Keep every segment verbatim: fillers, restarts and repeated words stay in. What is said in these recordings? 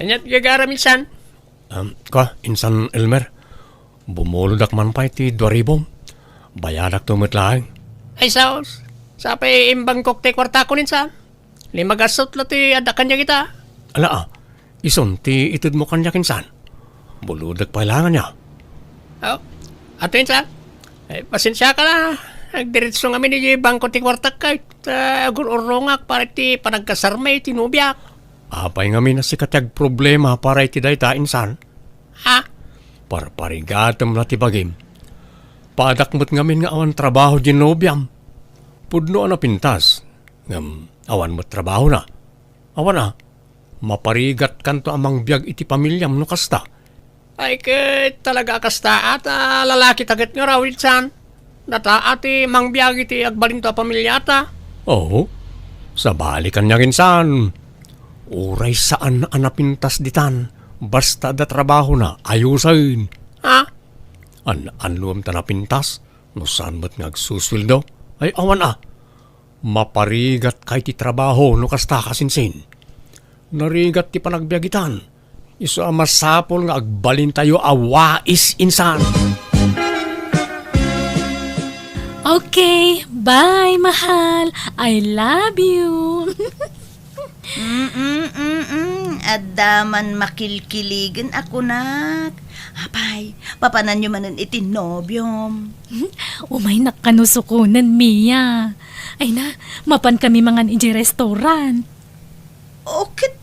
Ania't gagaram, insan? Am, ka, insan Elmer, bumulodak man pay ti dua ribu. Bayadakto met laeng. Ay, saos. Sapay imbangkok ti kuartakon, insan. Lima gasut la ti adda kaniak ita. Ala, a, isun ti itedmo kaniak, insan. Bulodek pay laeng ania. Oh, ato, insan. Ay, pasensiakan a. Agdiretso ngamin idiay bangko ti kuartak, ket, ah, agur-urrongak para iti panagkasarmi iti nobiak. Apay ngamin a sika ti agproblema para iti dayta, insan? Ha? Parparigatem la ti bagim. Paadak met ngamin nga awan trabaho diay nobiam. Pudno a napintas, ngem awan met trabahona. Awan a, maparigatkanto a mangbiag iti pamiliam no kasta. Ay, ket talaga a kasta, a, ta lalaki ta ket ngarud, insan. Data a ti mangbiag iti agbalinto a pamiliata. Oo. Sabali kaniak, insan. Uray saan a napintas ditan, basta adda trabahona, ayusen. Ha? An-, annuem ta napintas, no saan met nga agsusueldo? Ay, awan a. Maparigatka iti trabaho no kasta, kasinsin. Narigat ti panagbiag itan. Isu a masapul nga agbalintayo a wais, insan. Okay, bye, mahal. I love you. Mm-mm, mm-mm. Adda man makilkiligen a kunak. Apay, papananyo manen iti nobiom. Umaynak kano sukonen, Mia. Ay na, mapan kami mangan idiay restaurant. O ket,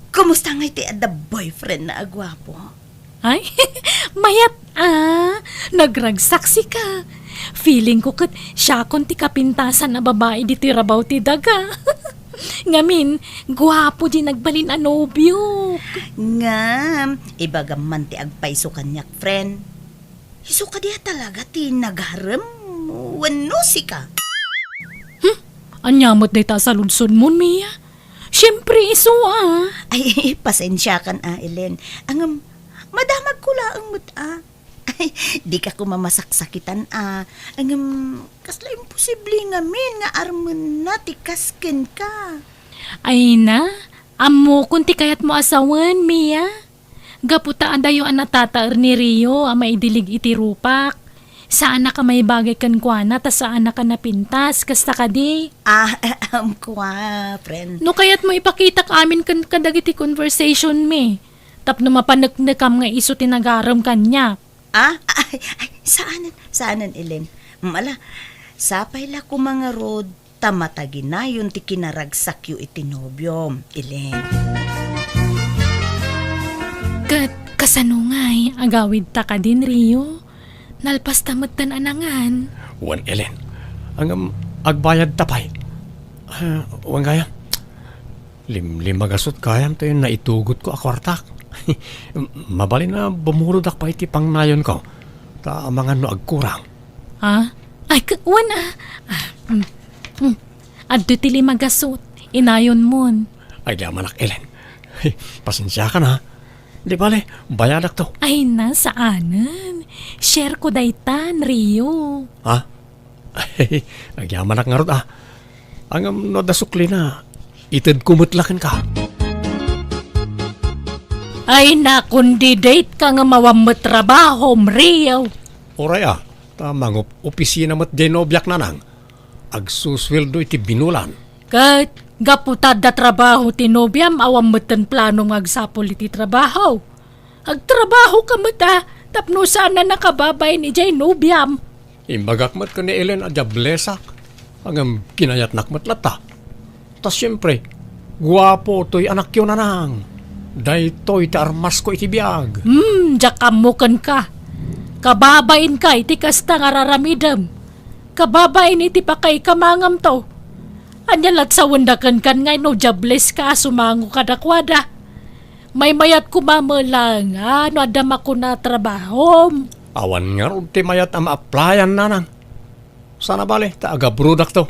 kumusta ngay ti adda boyfriend na a guapo? Ay, mayat a, nagragsaksika. Feeling ko ket siakon ti kapintasan a babai ditoy rabaw ti daga. Ngamin, guapo diay nagbalin a nobiok. Ngem, ibagam man ti agpayso kaniak, friend. Isu kadi a talaga ti nagarem wenno sika? Hmm? Ania met dayta a saludsodmon, Mia? Siempre, isu a. Ay, pasensiakan a, Ellen. Ngem, madamagko laeng met a. Ay, dika koma masaksakitan a. Ngem, kasla imposible ngamin nga armenna ti kas kenka. Ay na, ammokon ti kayatmo a sawen, Mia. Gapu ta adayo a natataer ni Rio a maidilig iti rupak. Saanak a maibagay kenkuana ta saanak a napintas, kasta kadi? Ah, ammok a, friend. No kayatmo ipakitak amin ken kadagiti conversation mi, tapno mapaneknekam nga isu ti nagarem kaniak. Ah, ay, ay, saanen, saanen, Ellen. Mala, sapay la koma ngarud ta mataginayon ti kinaragsakyo iti nobiom, Ellen. Ket kasano ngay, agawidta kadin, Rio? Nalpasta metten a nangan. Wen, Ellen. Ngem, agbayadta pay. Ah, wen gayam. Limlimagasut gayam ti naitugotko a kuartak. Mabalin a bumulodak pay iti pangnayonko. Ta amangan no agkurang. Ha? Ay, k-, wen a. Ah, mm, mm. Adda ti limagasut. Inayonmon. Ay, di amanak, Ellen. Pasensiakan, ha? Di bale, bayadakto. Ay na, saanen. Share ko daytan, Rio. Ha? Agyamanak ngarud, a. Ngem no adda suklina, itedko met la kenka. Ay, nakon di date ka nga awan met trabahom, Rio. Uray, a, ta mangup-opisina met diay nobiak, nanang. Agsusueldo iti binulan. Ket gapu ta adda trabaho ti nobiam, awan metten planom nga agsapul iti trabaho. Agtrabaho ka met a, tapno saan a nakababain idiay nobiam. Imbagak met ken ni Ellen a diablesak. Ngem kinayatnak met latta. Ta siempre, guapo toy anakyo, nanang. Daytoy ti armasko iti biag. Hmm, diak ammo kenka. Kababainka iti kasta nga raramidem. Kababain iti pakaikamangam to. Ania lat sawenda kenkan nga no diableska a sumango kadakuada? Maymayat koma met laeng a no adda makuna a trabahom. Awan ngarud ti mayat a ma-applyan, nanang. Sana bale ta agabrodakto.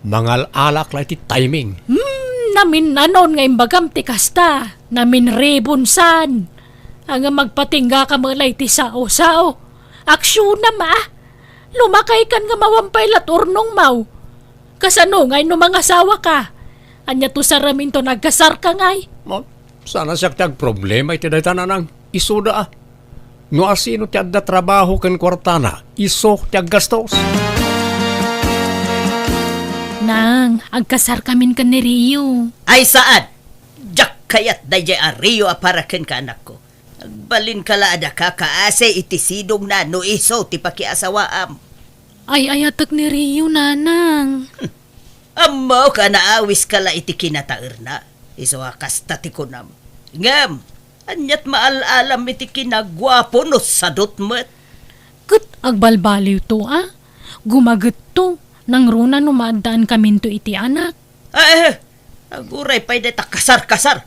Mangal-alaak la iti timing. Hmm, namin-anon nga imbagam ti kasta. Namin-ribon san. Ngem agpatinggaka met la iti sao-sao. Aksionam a. Lumakaykan nga awan pay lat urnongmaw. Kasano ngay no mangasawaka? Ania to saraminto nagkasarka ngay? Ma-, Saan a siak ti agproblema iti dayta, Nanang. Isuda a. No asino ti adda trabaho ken kuartana, isu ti aggastos. Nang, agkasarkamin ken ni Rio. Ay, saan! Diak kayat daydiay a Rio a para kenka, anakko. Agbalinka la a daka kaasi iti sidongna no isu ti pakiasawaam. Ay-ayatek ni Rio, Nanang. Ammok a naawiska la iti kinataerna. Isu a kasta ti kunam. Ngem, aniat maal-alam iti kinaguapo no sadot met? Ket agbalbaliwto a. Gumagetto, nangruna no maaddaankaminto iti anak. Ah, eh, aguray pay dayta kasar-kasar.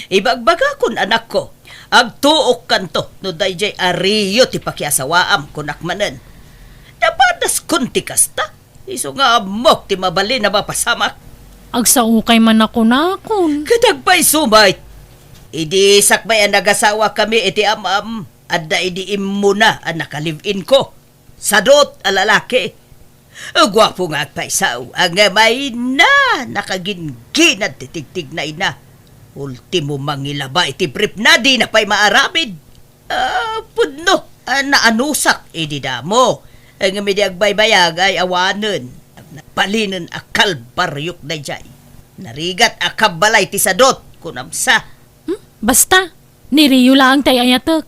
Ibagbagakon, anakko, agtuokkanto no daydiay a Rio ti pakiasawaam, kunak manen. Napadaskon ti kasta. Isu nga ammok ti mabalin a mapasamak. Agsaokay man a kunakon. Ket agpayso met. Idi sakbay a nagasawakami iti am-am, adda idi immuna a naka-live-in ko. Sadot a lalaki. Guapo nga agpayso, ngem ay na, nakagingginad ti tigtignayna. Ultimo mangilaba iti briefna, dina pay maaramid. Ah, pudno, ah, naanusak idi damo. Ngem idi agbaybayag ay awanen. Nagbalinen a kalbariok daydiay. Narigat a kabbalay ti sadot, kunam sa. Hmm? Basta, ni Rio laeng ti ay-ayatek.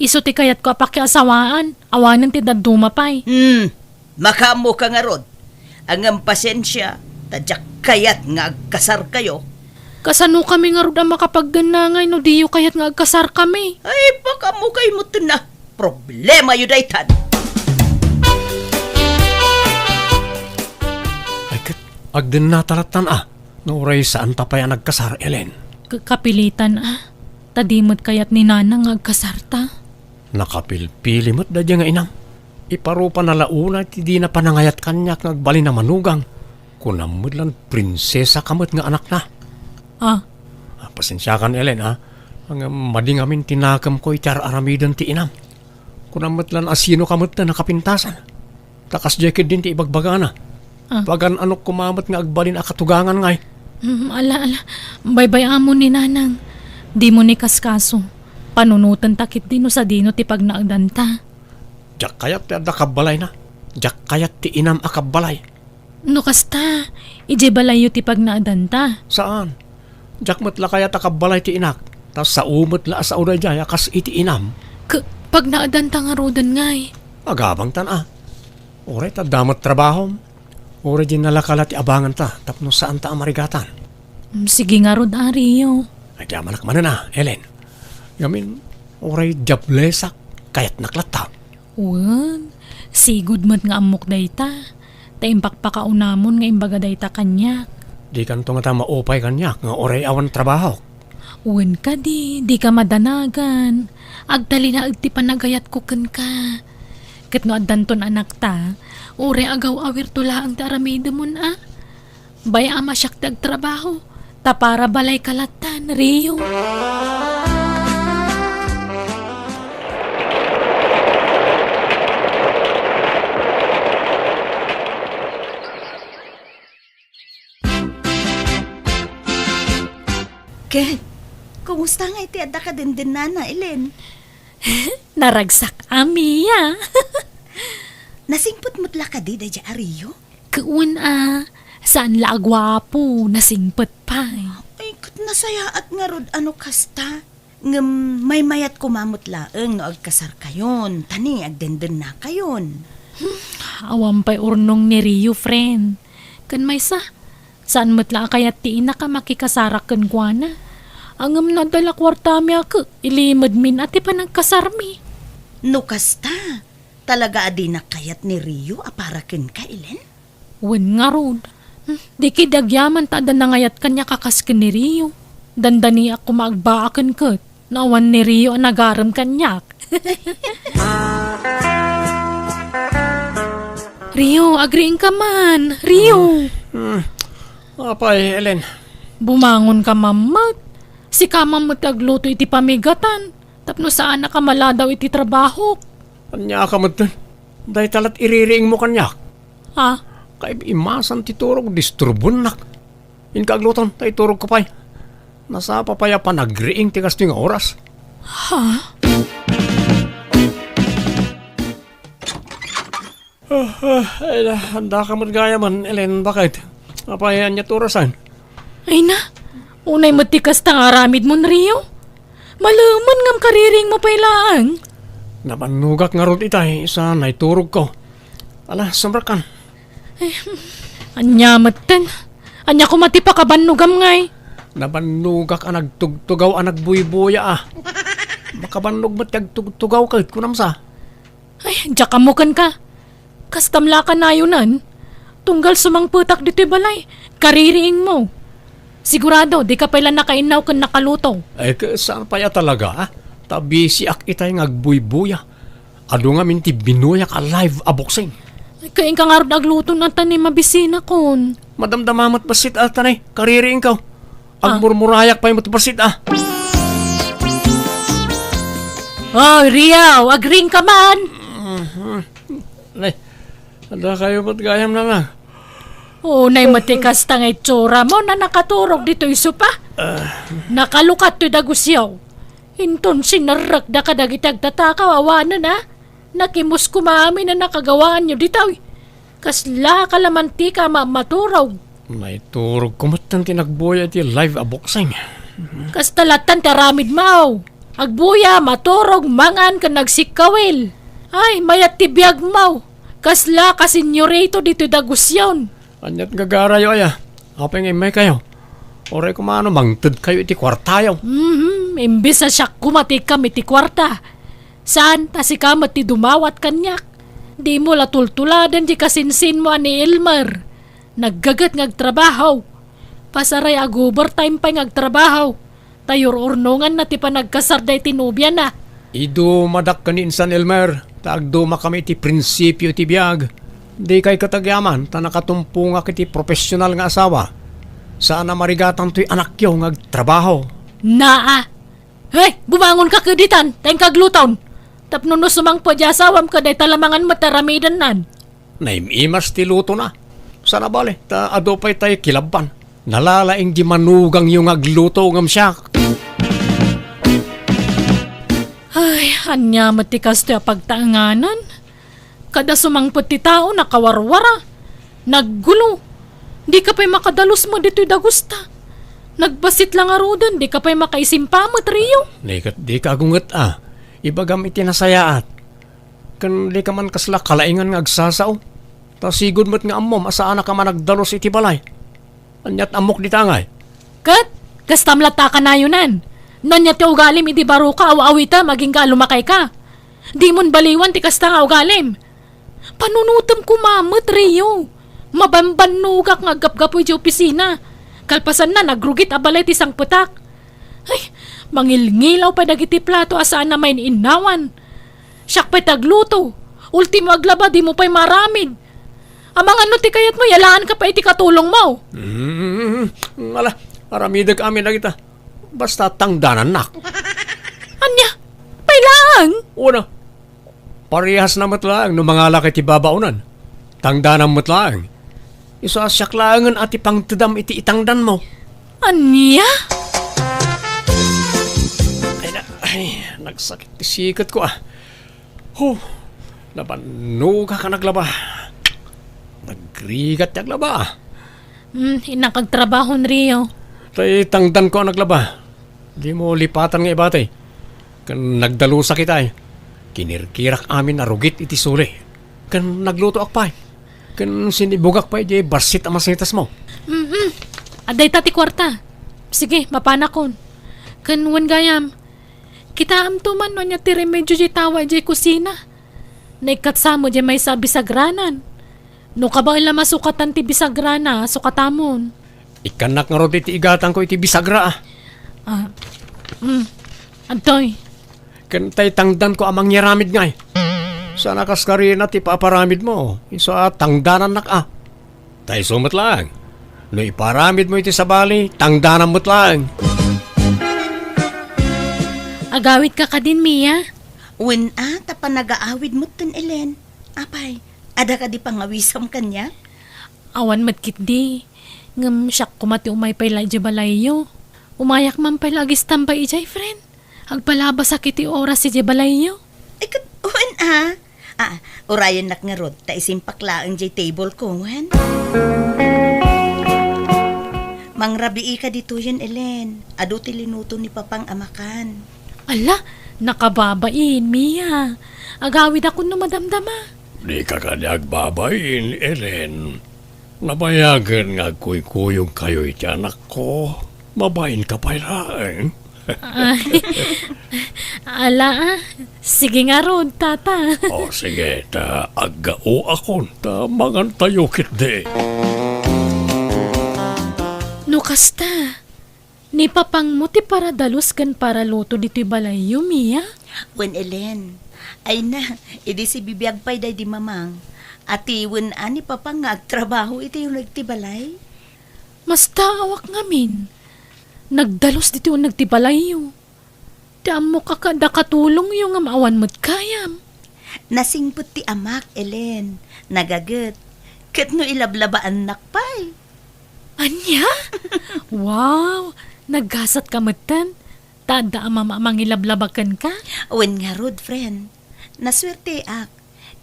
Isu ti kayatko a pakiasawaan, awanen ti dadduma pay. Hmm, makaammoka ngarud. Ngem pasensia, ta diak kayat nga agkasarkayo. Kasanokami ngarud a makapagdennangay no diyo kayat nga agkasarkami? Ay, pakaammokayo metten a. Problemayo daytan. Ay, ket agdennata lattan a. No uray saanta pay a nagkasar, Ellen. Ka-, kapilitan a. Ta di met kayat ni Nanang nga agkasarta. Nakapilpili met daydiay nga inam. Iparupana la unay ti dina panangayat kaniak nga agbalin a manugang. Kunam met lan prinsesaka met nga anakna. Ah. Ah, pasensiakan, Ellen, ah. Ngem madi ngamin ti nakemko iti ar-aramiden ti inam. Kunam met lan a sinoka met ti nakapintasan. Ta kasdiay ketdin ti ibagbagana. Ah. Pagan-anok koma met nga agbalin a katugangan ngay. Mm, ala, ala. Baybay-amon ni Nanang. Dimo ni kaskaso. Panunotenta ketdi no sadino ti pagnaedanta. Diak kayat ti adda kabbalayna. Diak kayat ti inam a kabbalay. No kasta, idiay balayyo ti pagnaedanta? Saan. Diak met la kayat a kabbalay ti inak, ta sao met la a sao daydiay a kas iti inam. K-, pagnaedanta ngaruden ngay? Agabangtan a. Uray ta adda met trabahom. Uray di nalaka la ti abanganta tapno saanta a marigatan. Mm, sige ngarud, Ario. Agyamanak manen a, Ellen. Ngamin, uray diablesak, kayatnak latta. Wen, sigud met nga ammok dayta. Ta impakpakaunamon nga imbaga dayta kaniak. Dikanto ngata maupay kaniak nga uray awan trabahok. Wen kadi, dika madanagan. Agtalinaed ti panagayatko kenka. Ket no addanton anakta, uray agaw-awirto laeng ti aramidemon a. Bay-am a siak ti agtrabaho, ta para balayka lattan, Rio. Ken, kumusta ngay ti adda kadendennana, Ellen? Naragsak a, Mia. Nasingpet met la kadi daydiay a Rio? Wen a, saan la a guapo, nasingpet pay. Ay, ket nasayaat ngarud a no kasta. Ngem maymayat koma met laeng no agkasarkayon, ta ni agdendennakayon. Hmm, awan pay urnong ni Rio, friend. Ken maysa, saan met la a kayat ti inak a makikasarak kenkuana. Ngem no adda la kuartami a ket, ilimedmin a ti panagkasarmi. No kasta, talaga a dinak kayat ni Rio a para kenka, Ellen? Wen ngarud. Hmm, di ketdi agyaman ta adda nangayat kaniak a kas ken ni Rio. Dandaniak koma agbaaken ket no awan ni Rio a nagarem kaniak. Rio, agriingka man. Rio! Hmm. Apay, Ellen? Bumangonka man met. Sika man met ti agluto iti pamigatan. Tapno saannak a maladaw iti trabahok. Ania ka metten? Dayta lat iririingmo kaniak. Ah? Kaib-imasan ti turog, disturbonak. Inka agluton, ta iturogko pay. Nasapa pay a panagriing ti kastoy nga oras. Ha? Ah, ah, ay, na, andaka met gayamen, Ellen, baket? Apay, ania ti orasan? Ay na, unay met ti kasta nga aramidmon, Rio. Malemen ngem kaririingmo pay laeng. Nabannogak ngarud itay, sa naiturogko. Ala, sumrekkan. Ay, ania metten? Ania koma ti pakabannogam ngay? Nabannogak a nagtugtugaw a nagbuybuya a. Makabannog met ti agtugtugaw ket kunam sa. Ay, diak ammo kenka. Kastam la a kanayonan. Tunggal sumangpetak ditoy balay, kaririingmo. Sigurado, dika pay la nakainnaw ken nakaluto. Ay, ket saan pay a talaga, ah? Ta bisiak itay nga agbuybuya. Adu ngamin ti binuyak a live a boxing. Ay, ket inka ngarud agluto na ta ni mabisinakon. Madamdama met bassit a ta ni, kaririingko. Ah. Agmurmurayak pay met bassit a. Oy, Rio, agriingka man. Mhm. Nay, adda kayo met gayam nana. Unay met ti kasta nga itsuramo a nakaturog ditoy sopa. Ah. Nakalukat toy dagusyo. Inton sinerrekda kadagiti agtatakaw awanen a, nakimus koma amin a nakagawaanyo ditoy. Kasla kalamantika a mammaturog. Naiturogko metten ti nagbuya iti live a boxing. Kasta lattan ti aramidmo. Agbuya, maturog, mangan, ken nagsikkawil. Ay, mayat ti biagmo. Kasla kasenyorito ditoy dagusyon. Aniat gagarayo aya? Apay nga immaykayo? Uray koma no mangtedkayo iti kuartayo. Mhm, imbes a siak koma ti ikam iti kuarta. Saan ta sika met ti dumawat kaniak. Dimo la tultuladen ti kasinsinmo a ni Elmer. Naggaget nga agtrabaho. Pasaray ag-overtime pay nga agtrabaho. Ta yur-urnonganna ti panagkasarda iti nobiana. Idumadak ken ni insan Elmer, ta agdumakami iti prinsipio iti biag. Dikay ket agyaman ta nakatumpongak iti profesional nga asawa. Saan a marigatan toy anakyo nga agtrabaho. Naa! Hey, bumangonka ket ditan, ta inka agluton. Tapno no sumangpet ti asawam ket dayta la mangan met ti aramidennan. Naim-imas ti lutona. Saan a bale, ta adu pay tay kilabban. Nalalaing di manugangyo nga agluto ngem siak. Ay, ania met ti kastoy a pagtaenganan? Kada sumangpet ti tao, nakawarwara, naggulo. Dika pay makadalus met ditoy dagusta. Nagbassit la ngaruden, dika pay makaisimpa met, Rio. Dika, dika agunget a. Ibagam iti nasayaat. Ken dika man kasla kalaingan nga agsasao. Ta sigud met nga ammom a saanaka man agdalus iti balay. Aniat ammok dita ngay? Ket, kastam latta a kanayonan. No ania ti ugalim idi baroka, aw-awitem, agingga a lumakayka. Dimon baliwan ti kasta nga ugalim. Panunotem koma met, Rio. Mabambannogak nga aggapgapu idiay opisina. Kalpasanna, nagrugit a balay ti sangpetak. Ay, mangilngilaw pay dagiti plato a saan a main-innawan. Siak pay ti agluto. Ultimo aglaba, dimo pay maaramid. Amangan no ti kayatmo, yalaanka pay iti katulongmo. Mm, ala, aramidek amin dagita. Basta tangdanannak. Ania? Pay laeng? Una, parehasna met laeng no mangalak iti babaonan. Tangdanam met laeng. Isu a siak laengen a ti pangtedam iti itangdanmo. Ania? Ay na, ay, nagsakit ti siketko, ah. Huh, nabannogak a naglaba. Nagrigat ti aglaba. Hmm, innak agtrabaho, Rio. Tay tangdanko a naglaba. Dimo lipatan nga ibati. Ken nagdalusak itay. Kinirkirak amin a rugit iti suli. Ken naglutoak pay. Ken sinibugak pay di bassit a masetasmo. Mm-mm. Adda ita ti kuarta. Sige, mapanakon. Ken wen gayam, kitaamto man no ania ti remedio di tawa idiay kusina. Naikkat sa met diay maysa a bisagranan. No kabaella masukatan ti bisagrana, sukatamon. Ikkannak ngarud iti igatangko iti bisagra, ah. Ah, mm. Adtoy. Ken tay tangdanko a mangyaramid ngay. Saan a kaskarina ti paparamidmo. Isu a tangdanannak, ah. Ta isu met laeng. No iparamidmo iti sabali, tangdanam met laeng. Agawidka kadin, Mia? Wen a, ta panagaawid metten, Ellen. Apay, adda kadi pangawisam kaniak? Awan met ketdi. Ngem siak koma ti umay pay la idiay balayyo. Umayak man pay la agistambay idiay, friend. Agpalabasak iti oras idiay balayyo. Ay, ket, wen a. Ah, urayennak ngarud, ta isimpak laeng diay table ko, wen? Mangrabiika ditoyen, Ellen. Adu ti linuto ni Papang a makan. Ala, nakababain, Mia. Agawidakon no madamdama. Dika kadi agbabain, Ellen. Nabayagen nga agkuykuyogkayo iti anakko. Mabainka pay laeng. Ay, ala, ah. Sige ngarud, tata. O, sige, ta aggaoakon, ta mangantayo ketdi. No kasta, ni Papangmo ti paradalus ken paraluto ditoy balayyo, Mia? Wen, Ellen. Ay na, idi sibibiag pay daydi Mamang. Atiwen a ni Papang nga agtrabaho iti uneg ti balay? Mastaawak ngamin. Nagdalus ditoy uneg ti balayyo. Ti ammok a kada katulongyo ngem awan met gayam. Nasingpet ti amak, Ellen. Nagaget. Ket no ilablabaannak pay. Ania? Wow! Naggasatka metten. Ta adda a mama a mangilablaba kenka? Wen ngarud, friend. Nasuerteak.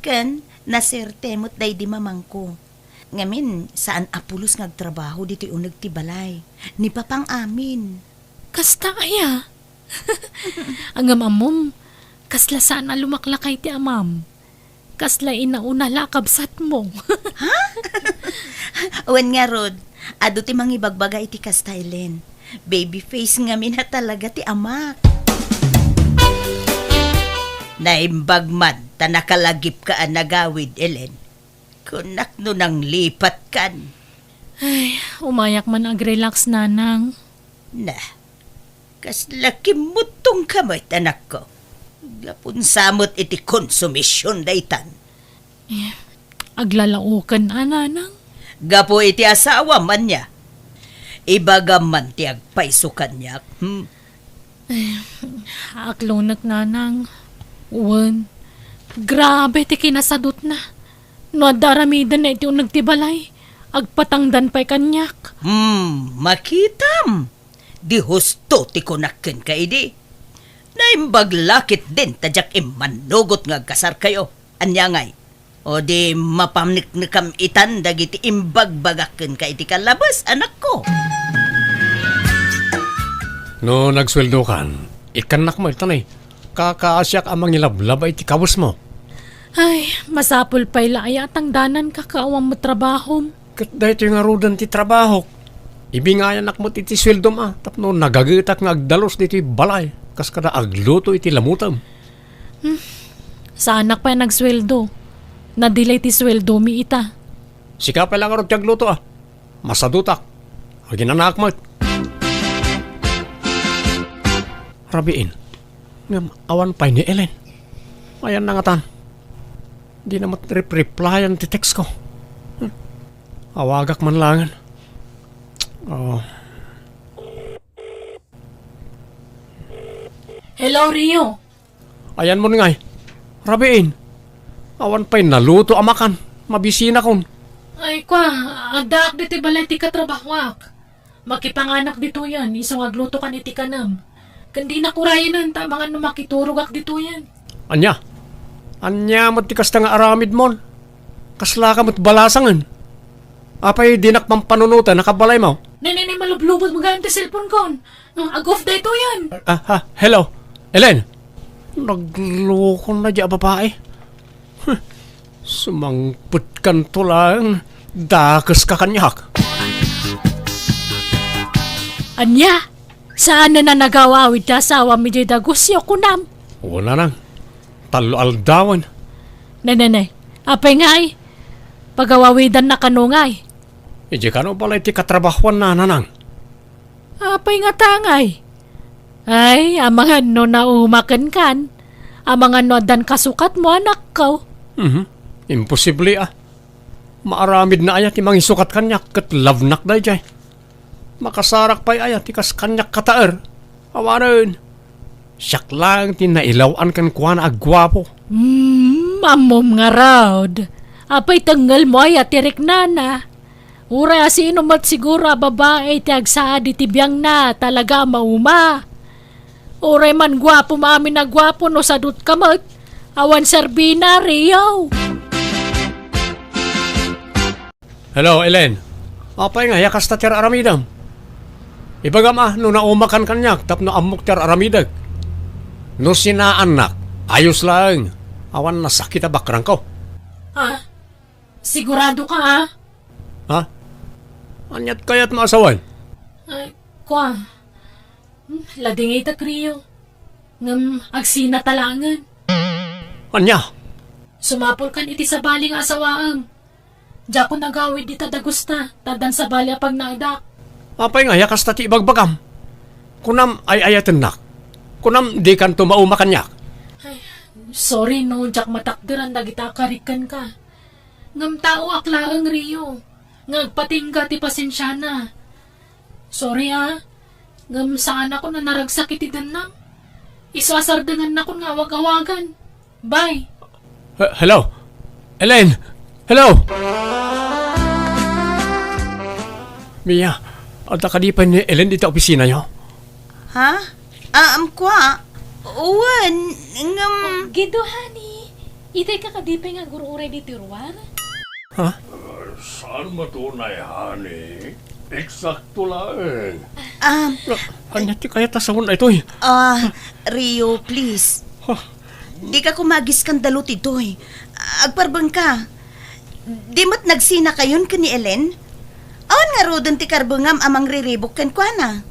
Ken nasuerte met daydi mamangko. Ngamin, saan a pulos nga agtrabaho ditoy uneg ti balay. Ni Papang amin. Kasta aya? Ngem ammom, kasla saan a lumaklakay ti amam. Kasla inauna la a kabsatmo. Ha? Wen ngarud, adu ti mangibagbaga iti kasta, Ellen. Baby face ngamin a talaga ti amak. Naimbag man ta nakalagipka a nagawid, Ellen. Kunak no nanglipatkan. Ay, umayak man agrelax, nanang. Na, kasla kimmuttongka met, anakko. Gapu sa met iti konsumision daytan. Eh, aglalaoken a, nanang? Gapu iti asawam, ania? Ibagam man ti agpayso kaniak, hmm? Eh, aklonek, nanang. Wen, grabe ti kinasadutna. No adda aramidenna iti uneg ti balay, agpatangdan pay kaniak. Hmm, makitam. Di husto ti kunak kenka idi. Naimbag la ketdin ta diak immannugot nga agkasarkayo. Ania ngay? O di mapaneknekam itan dagiti imbagbagak kenka iti kalabes, anakko. No nagsueldokan, ikkannak met, ta nay, kakaasiak a mangilablaba iti kawesmo. Ay, masapul pay la aya a tangdananka ket awan met trabahom. Ket daytoy ngaruden ti trabahok. Ibingayanak met iti sueldom a, tapno nagagetak nga agdalus ditoy balay, kas kada agluto iti lamutem. Hmm. Saanak pay a nagsueldo. Nadilay ti sueldomi ita. Sika pay la ngarud ti agluto a. Masadutak. Aginanaak met. Rabiin. Ngem awan pay ni Ellen. Ayanna ngatan. Dina met rep-replyan ti text ko. Hmm. Awagak man laengen. Oh. Hello, Rio. Ayanmon ngay. Rabiin. Awan pay naluto a makan. Mabisinakon. Ay, kwa, addaak ditoy balay ti katrabahoak. Makipanganak ditoyen, isu nga aglutokan iti kanem. Ken dinak urayenen, ta amangan no makiturogak ditoyen. Ania? Ania met ti kasta nga aramidmon? Kaslaka met balasangen? Apay dinak pampanunoten a kabalaymo? Nay, nay, nay, malublubot mo gayam ti cellphone-kon. Ah, ag-off daytoyen. Ah, ah, hello? Ellen? Nagloko na di a babae. Huh, sumangpetkanto laeng, dakeska kaniak. Ania? Saan a nagawawid ti asawam idiay dagusyo, kunam? Wen, nanang. Tallo aldawen. Nay, nay, nay. Apay ngay? Pagawawidanna kano ngay? Idiay kano balay ti katrabahoanna, nanang. Apay ngata ngay? Ay, amangan no nauma kenkan. Amangan no addan kasukatmo, anakko. Mhm. Imposible a. Maaramidna aya ti mangisukat kaniak ket love-nak daydiay? Makasarak pay aya ti kas kaniak kataer? Awanen. Siak laeng ti nailaw-an kenkuana a guapo. Hmm, ammom ngarud. Apay tengngelmo aya ti riknana? Uray a sino met siguro a babai ti agsaad iti biangna, talaga a mauma. Uray man guapo, maamin a guapo, no sadut ka met, awan serbina, Rio. Hello, Ellen. Apay nga, ya kasta ti ar-aramidem? Ibagam a, no naumakan kaniak tapno ammok ti ar-aramidek. No sinaannak, ayos laeng. Awan nasakit a bakrangko. Ha? Sigurado ka, ha? Ha? Aniat kayat maasawan? Ay, kwa. Hmm, ladingit a Rio. Ngem agsina ta laengen. Ania? Sumapulkan iti sabali nga asawaem. Diakon agawid dita dagusta, ta addan sabali a pagnaedak. Apay nga, ya kasta ti ibagbagam? Kunam ay-ayatennak. Kunam dikanto mauma kaniak. Ay, sorry no, diak matakderan dagita a karik kenka. Ngem taoak laeng, Rio, nga agpatingga ti pasensiana. Sorry, ah. Ngem saanakon a naragsak iti dennam. Isu a sardengannakon nga awag-awagan. Bye. He-, hello? Ellen? Hello? Mia, adda kadi pay ni Ellen dita opisinayo? Ha? Ah, um, kwa? Wen, ngem Oh, Gido, honey. Itay ka kadi pay nga agur-uray ditoy ruar? Ha? Saan met unay, honey? Eksakto laeng. Ah, Ania ti kayat a sawen daytoy? Ah, Rio, please. Huh? Dika koma agiskandalo ditoy. Agparbengka. Di met nagsinakayon ken ni Ellen? Awan ngaruden ti karbengam a mangriribuk kenkuana?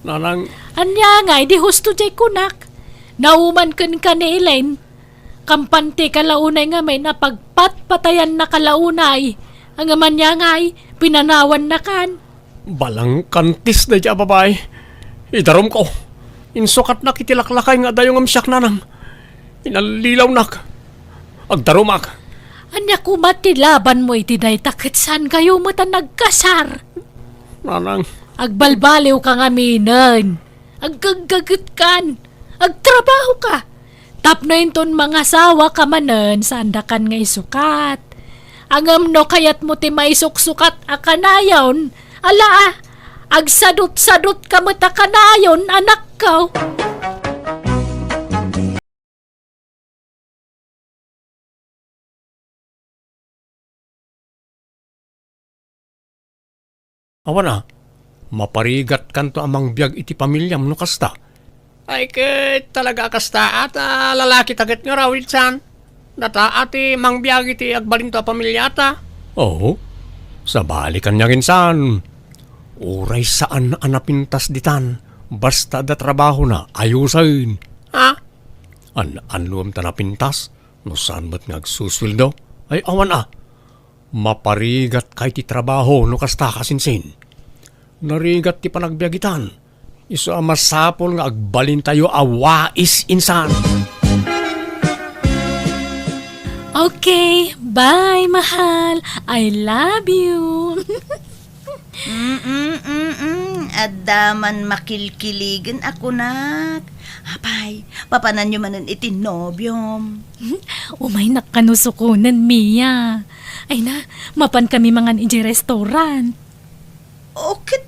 Nanang. Ania ngay, di husto diay kunak. Nauman kenka ni Ellen. Kampante ka la unay ngamin a pagpatpatayanna ka la unay. Ngem ania ngay, pinanawannakan. Balangkantis daydiay a babai. Idarumko. Insukatnak iti laklakay nga adayo ngem siak, nanang. Inallilawnak. Agdarumak. Ania koma ti labanmo iti dayta ket saankayo met a nagkasar? Nanang. Agbalbaliw ka ngaminen. Aggaggaget kan. Agtrabaho ka. Tapno inton mangasawa ka manen, saandakan nga isukat. Ngem no kayatmo ti maisuksukat a kanayon, ala a, agsadut-sadut ka met a kanayon, anakko. Awan a, maparigatkanto a mangbiag iti pamiliam no kasta. Ay, ket talaga a kasta, a ta lalaki ta ket nga rawidsaan. Data a ti mangbiag iti agbalinto a pamiliata. Oo, sabali kaniak insan. Uray saan a napintas ditan, basta adda trabahona, ayosen. Ha? An-annuem ta napintas? No saan met nga agsusueldo? Ay, awan a. Maparigatka iti trabaho no kasta, kasinsin. Narigat ti panagbiagitan. Isu a masapul nga agbalintayo a wais insan. Okay, bye, mahal. I love you. Mm-mm, mm-mm. Adda man makilkiligen a kunak. Apay, papananyo manen iti nobiom. Umaynak kano sukonen, Mia. Ay na, mapan kami mangan idiay restaurant. O ket,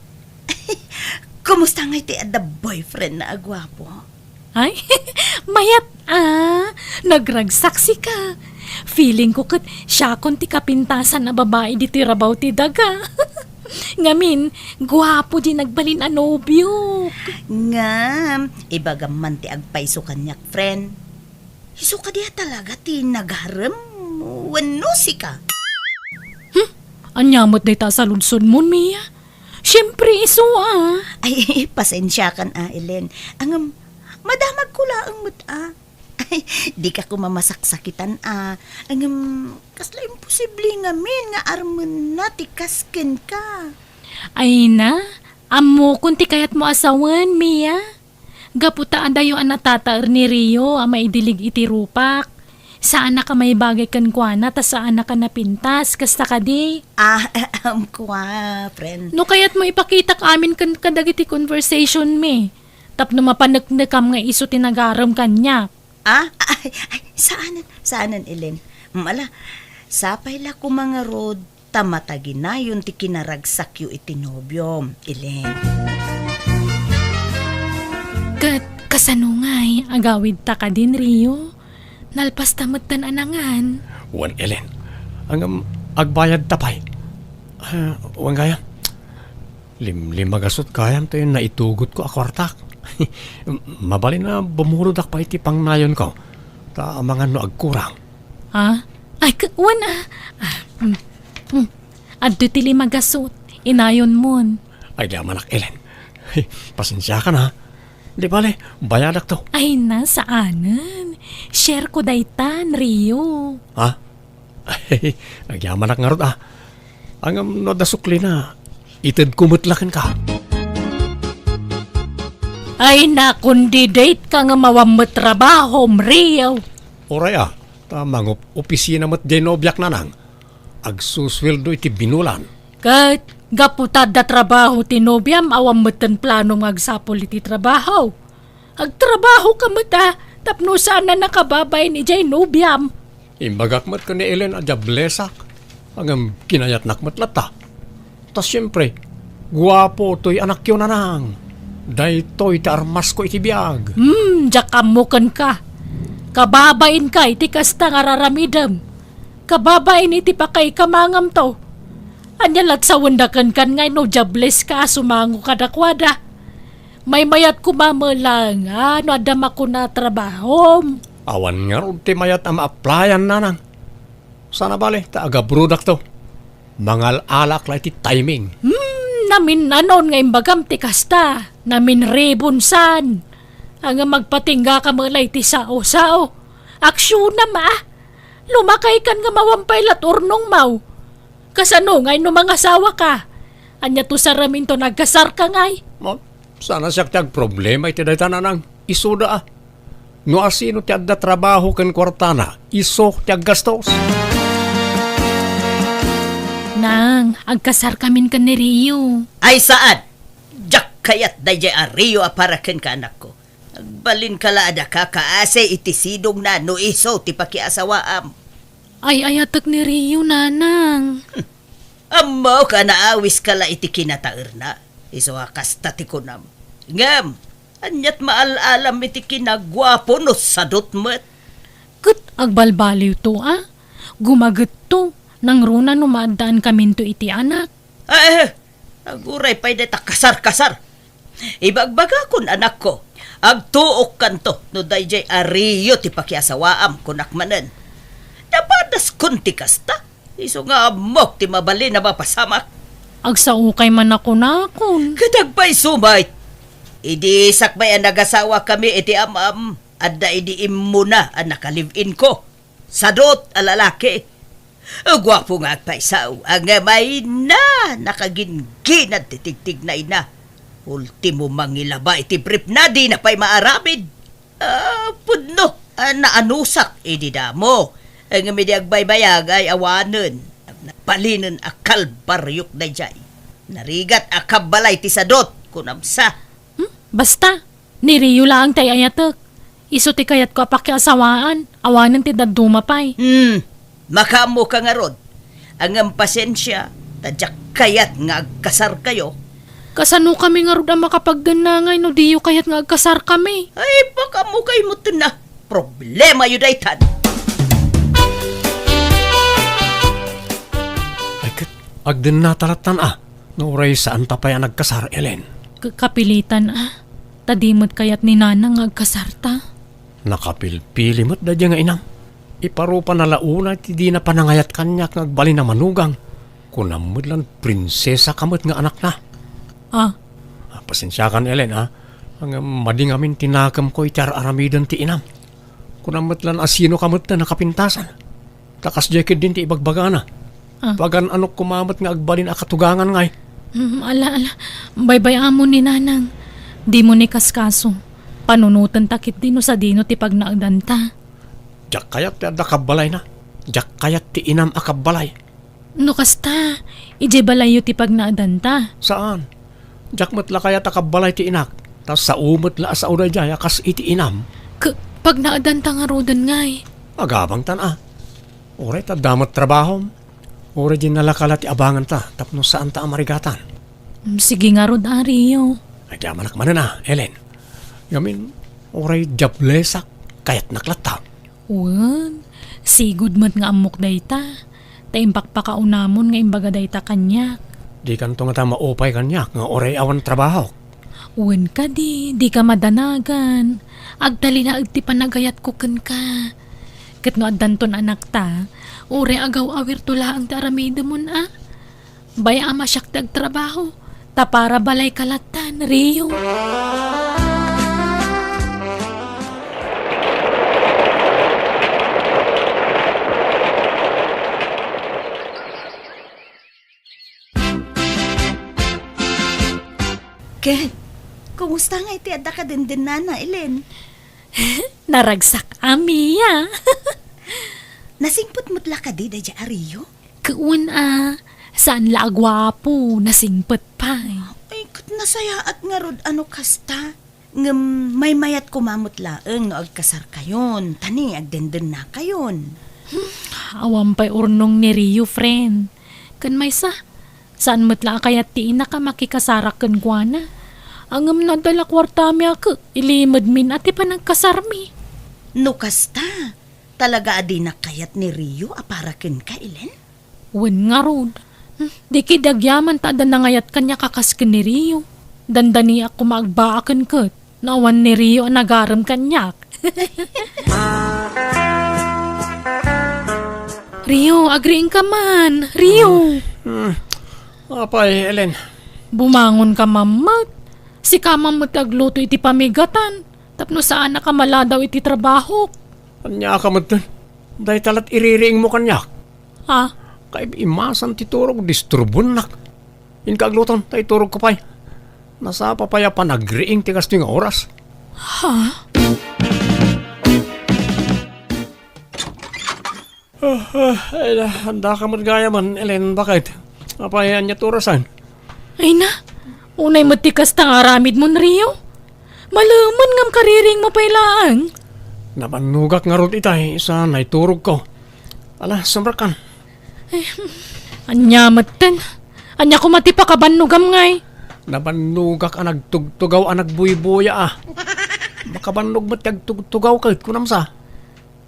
kumusta ngay ti adda boyfriend na a guapo? Ay, mayat a, nagragsaksika. Feeling ko ket siakon ti kapintasan a babai ditoy rabaw ti daga. Ngamin, guapo di nagbalin a nobio. Ngem, ibagam man ti agpayso kaniak, friend. Isu kadi a talaga ti nagarem wenno sika? Hmm? Ania met dayta a saludsodmon, Mia? Siempre, isu a. Ay, pasensiakan a, Ellen. Ngem, madamagko laeng met a. Ay, dika koma masaksakitan a. Ngem, kasla imposible ngamin nga armenna ti kas kenka. Ay na, ammokon ti kayatmo a sawen, Mia. Gapu ta adayo a natataer ni Rio a maidilig iti rupak. Saanak a maibagay kenkuana ta saanak a napintas, kasta kadi? Ah, ahem, kua, friend. No kayatmo ipakitak amin ken kadagiti conversation mi, tapno mapaneknekam nga isu ti nagarem kaniak. Ah, ay, ay, saanen, saanen, Ellen. Mala, Sapay la koma ngarud ta mataginayon ti kinaragsakyo iti nobiom, Elen. Ket kasano ngay, agawidta kadin, Rio? Nalpasta metten a nangan. Wen, Elen. Ngem, agbayadta pay. Ah, wen gayam. Limlimagasut gayam ti naitugotko a kuartak. Mabalin a bumurodak pay iti pangnayonko. Ta amangan no agkurang. Ha? Ay, k-, wen, ah. Ah, mm, mm. Adda ti limagasut. Inayonmon. Ay, di amanak, Elen. Pasensiakan, ha? Di bale, bayadakto. Ay, na, saanen. Shareko daytan, Rio. Ha? Agyamanak ngarud, ah. Ngem no adda suklina, itedko met la kenka. Ay, na, kundi date ka nga awan met trabahom, Rio. Uray, ah. Ta mangup-opisina met diay nobiak, nanang. Agsusueldo iti binulan. Ket gapu ta adda trabaho ti nobiam, awan metten planom nga agsapul iti trabaho. Agtrabaho ka met, a, tapno saan a nakababain idiay nobiam. Imbagak met ken ni Ellen a diablesak. Ngem kinayatnak met latta. Ta siempre, guapo toy anakyo, nanang. Daytoy ti armasko iti biag. Hmm, diak ammo kenka. Kababainka iti kasta nga ar-aramidem. Kababain iti pakaikamangam to. Ania lat sawenda kenka ngay no diableska a sumango kadakuada? Maymayat koma met laeng a no adda makuna a trabahom. Awan ngarud ti mayat a ma-applyan, nanang. Sana bale ta agabrodakto. Mangal-alaak la iti timing. Hmm, namin-anon nga imbagam ti kasta. Namin-ribon san. Ngem agpatinggaka met la iti sao-sao. Aksionam, a. Lumakaykan ngem awan pay lat urnongmaw. Kasano ngay no mangasawaka? Ania to saraminto no agkasarka ngay? Ma, sana siak ti agproblema iti dayta, nanang. Isuda, a. No asino ti adda trabaho ken kuartana, isu ti aggastos. Nang, agkasarkamin ken ni Rio. Ay, saan! Diak kayat daydiay a Rio a para kenka, anakko. Agbalinka la a daka kaasi iti sidongna no isu ti pakiasawaam. Ay-ayatek ni Rio, nanang. Ammok a naawiska la iti kinataerna. Isu a kasta ti kunam. Ngem, aniat maal-alam iti kinaguapo no sadot met? Ket agbalbaliwto, a. Gumagetto, nangruna no maaddaankaminto iti anak. Ah, eh, aguray pay dayta kasar-kasar. Ibagbagakon, anakko, agtuokkanto no daydiay a Rio ti pakiasawaam, kunak manen. Napadaskon ti kasta, isu nga ammok ti mabalin a mapasamak. Agsaokay man a kunakon. Ket agpayso met. Idi sakbay a nagasawakami iti amam, adda idi immuna a naka-live-in ko. Sadot a lalaki. Guapo nga agpayso, ngem ay na, nakagingginad ti tigtignayna. Ultimo, mangilaba iti briefna, dina pay maaramid. Ah, pudno, ah, naanusak idi damo. Ngem idi agbaybayag ay awanen. Nagbalinen a kalbariok daydiay. Narigat a kabbalay ti sadot, kunam sa. Hmm? Basta, ni Rio laeng ti ay-ayatek. Isu ti kayatko a pakiasawaan, awanen ti dadduma pay. Hmm, makaammoka ngarud. Ngem pasensia, ta diak kayat nga agkasarkayo. Kasanokami ngarud a makapagdenna ngay no diyo kayat nga agkasarkami? Ay, pakaammokayo metten a. Problemayo daytan. Ay, ket agdennata lattan a. No uray saanta pay a nagkasar, Ellen. Ka-, kapilitan a. Ta di met kayat ni Nanang nga agkasarta. Nakapilpili met daydiay nga inam. Iparupana la unay ti dina panangayat kaniak nga agbalin a manugang. Kunam met lan prinsesaka met nga anakna. Ah. Ah, pasensiakan, Ellen, a. Ngem madi ngamin ti nakemko iti ar-aramiden ti inam. Kunam met lan a sinoka met a nakapintasan. Ta kasdiay ketdin ti ibagbagana. Ah. Pagan-anok koma met nga agbalin a katugangan ngay. Mm, ala, ala. Baybay-amon ni Nanang. Dimo ni kaskaso. Panunotenta ketdi no sadino ti pagnaedanta. Diak kayat ti adda kabbalayna. Diak kayat ti inam a kabbalay. No kasta, idiay balayyo ti pagnaedanta. Saan? Diak met la kayat a kabbalay ti inak. Ta sao met la a sao daydiay a kas iti inam. K-, pagnaedanta ngaruden ngay. Agabangtan a. Uray ta adda met trabahom. Uray diay nalaka la ti abanganta tapno saanta a marigatan. Mm, sige ngarud a, Rio. Agyamanak manen a, Ellen. Ngamin, uray diablesak, kayatnak latta. Wen, sigud met nga ammok dayta. Ta impakpakaunamon nga imbaga dayta kaniak. Dikanto ngata maupay kaniak nga uray awan trabahok. Wen kadi, dika madanagan. Agtalinaed ti panagayatko kenka. Ket no addanton anakta, uray agaw-awirto laeng ti aramidemon a. Bay-am a siak ti agtrabaho, ta para balayka lattan, Rio. Ket, kumusta ngay ti adda kadendennana, Ellen? Naragsak a, Mia. Nasingpet met la kadi daydiay a Rio? Ket wen a, saan la a guapo, nasingpet pay. Ay, ket nasayaat ngarud a no kasta. Ngem maymayat koma met laeng no agkasarkayon, ta ni agdendennakayon. Hmm, awan pay urnong ni Rio, friend. Ken maysa, saan met la a kayat ti inak a makikasarak kenkuana. Ngem no adda la kuartami a ket, ilimedmin a ti panagkasarmi. No kasta, talaga a dinak kayat ni Rio a para kenka, Ellen? Wen ngarud. Hmm, di ketdi agyaman ta adda nangayat kaniak a kas ken ni Rio. Dandaniak koma agbaaken ket no awan ni Rio a nagarem kaniak. Rio, agriingka man. Rio. Hmm. Apay, Ellen. Bumangonka man met. Sika man met ti agluto iti pamigatan. Tapno saannak a maladaw iti trabahok. Ania ka metten? Dayta lat iririingmo kaniak. Ha? Kaib-imasan ti turog, disturbonak. Inka agluton, ta iturogko pay. Nasapa pay a panagriing ti kastoy nga oras. Ha? Ah, ah, ay, andaka met gayamen, Ellen, baket. Apay, ania ti orasan? Ay na, unay met ti kasta nga aramidmon, Rio. Malemen ngem kaririingmo pay laeng. Nabannogak ngarud itay, sa naiturogko. Ala, sumrekkan. Eh, ania metten? Ania koma ti pakabannogam ngay? Nabannogak a nagtugtugaw a nagbuybuya a. Makabannog met ti agtugtugaw ket kunam sa.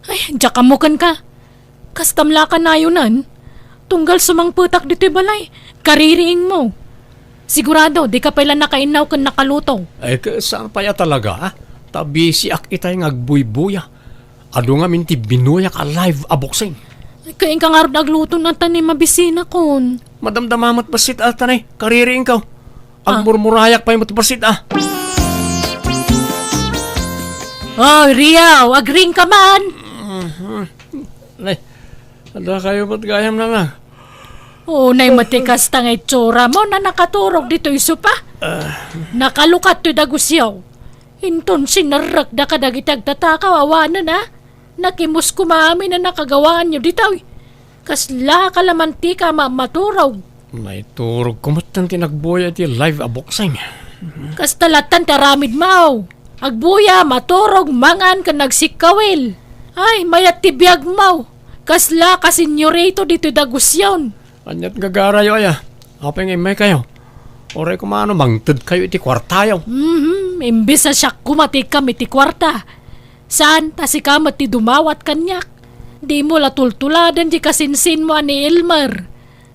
Ay, diak ammo kenka. Kastam la a kanayonen. Tunggal sumangpetak ditoy balay, kaririingmo. Sigurado, dika pay la nakainnaw ken nakaluto. Ay, ket saan pay a talaga, a? Ta bisiak itay nga agbuybuya. Adu ngamin ti binuyak a live a boxing. Ay, ket inka ngarud agluto na ta ni mabisinakon. Madamdama met bassit a, ta ni, kaririingko. Ah. Agmurmurayak pay met bassit a. Oh, Rio, agriingka man. Mhm. Nay, adda kayo met gayam na lang. Unay met ti kasta nga itsuramo a nakaturog ditoy sopa. Ah. Nakalukat toy dagusyo. Inton sinerrekda kadagiti agtatakaw awanen a. Nakimus koma amin a nakagawaanyo ditoy. Kasla ka la mantika a ma-, maturog. Naiturogko metten ti nagbuya iti live a boxing. Kasta lattan ti aramidmo. Agbuya, maturog, mangan, ken agsikkawil. Ay, mayat ti biagmo. Kasla ka senyorito ditoy dagusyon. Aniat gagarayo aya? Apay nga immaykayo? Uray koma no mangtedkayo iti kuartayo. Mhm, imbes a siak koma ti ikkam iti kuarta. Saan ta sika met ti dumawat kaniak. Dimo la tultuladen ti kasinsinmo a ni Elmer.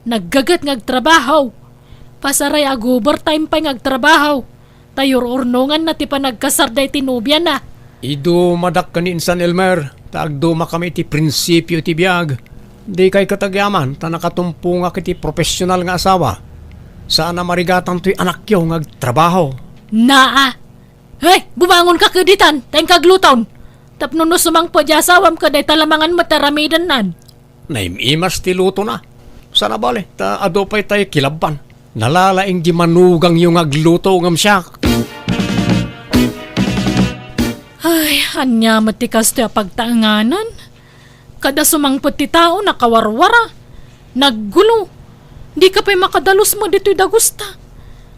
Naggaget nga agtrabaho. Pasaray ag-overtime pay nga agtrabaho. Ta yur-urnonganna ti panagkasarda iti nobiana. Idumadak ken ni Insan Elmer, ta agdumakami iti prinsipio iti biag. Dikay ket agyaman ta nakatumpongak iti profesional nga asawa. Saan a marigatan toy anakyo nga agtrabaho. Naa! Hey, bumangonka ket ditan, ta inka agluton. Tapno no sumangpet ti asawam ket dayta la mangan met ti aramidennan. Naim-imas ti lutona. Saan a bale, ta adu pay tay kilabban. Nalalaing di manugangyo nga agluto ngem siak. Ay, ania met ti kastoy a pagtaenganan? Kada sumangpet ti tao, nakawarwara. Naggulo. Dika pay makadalus met ditoy dagusta.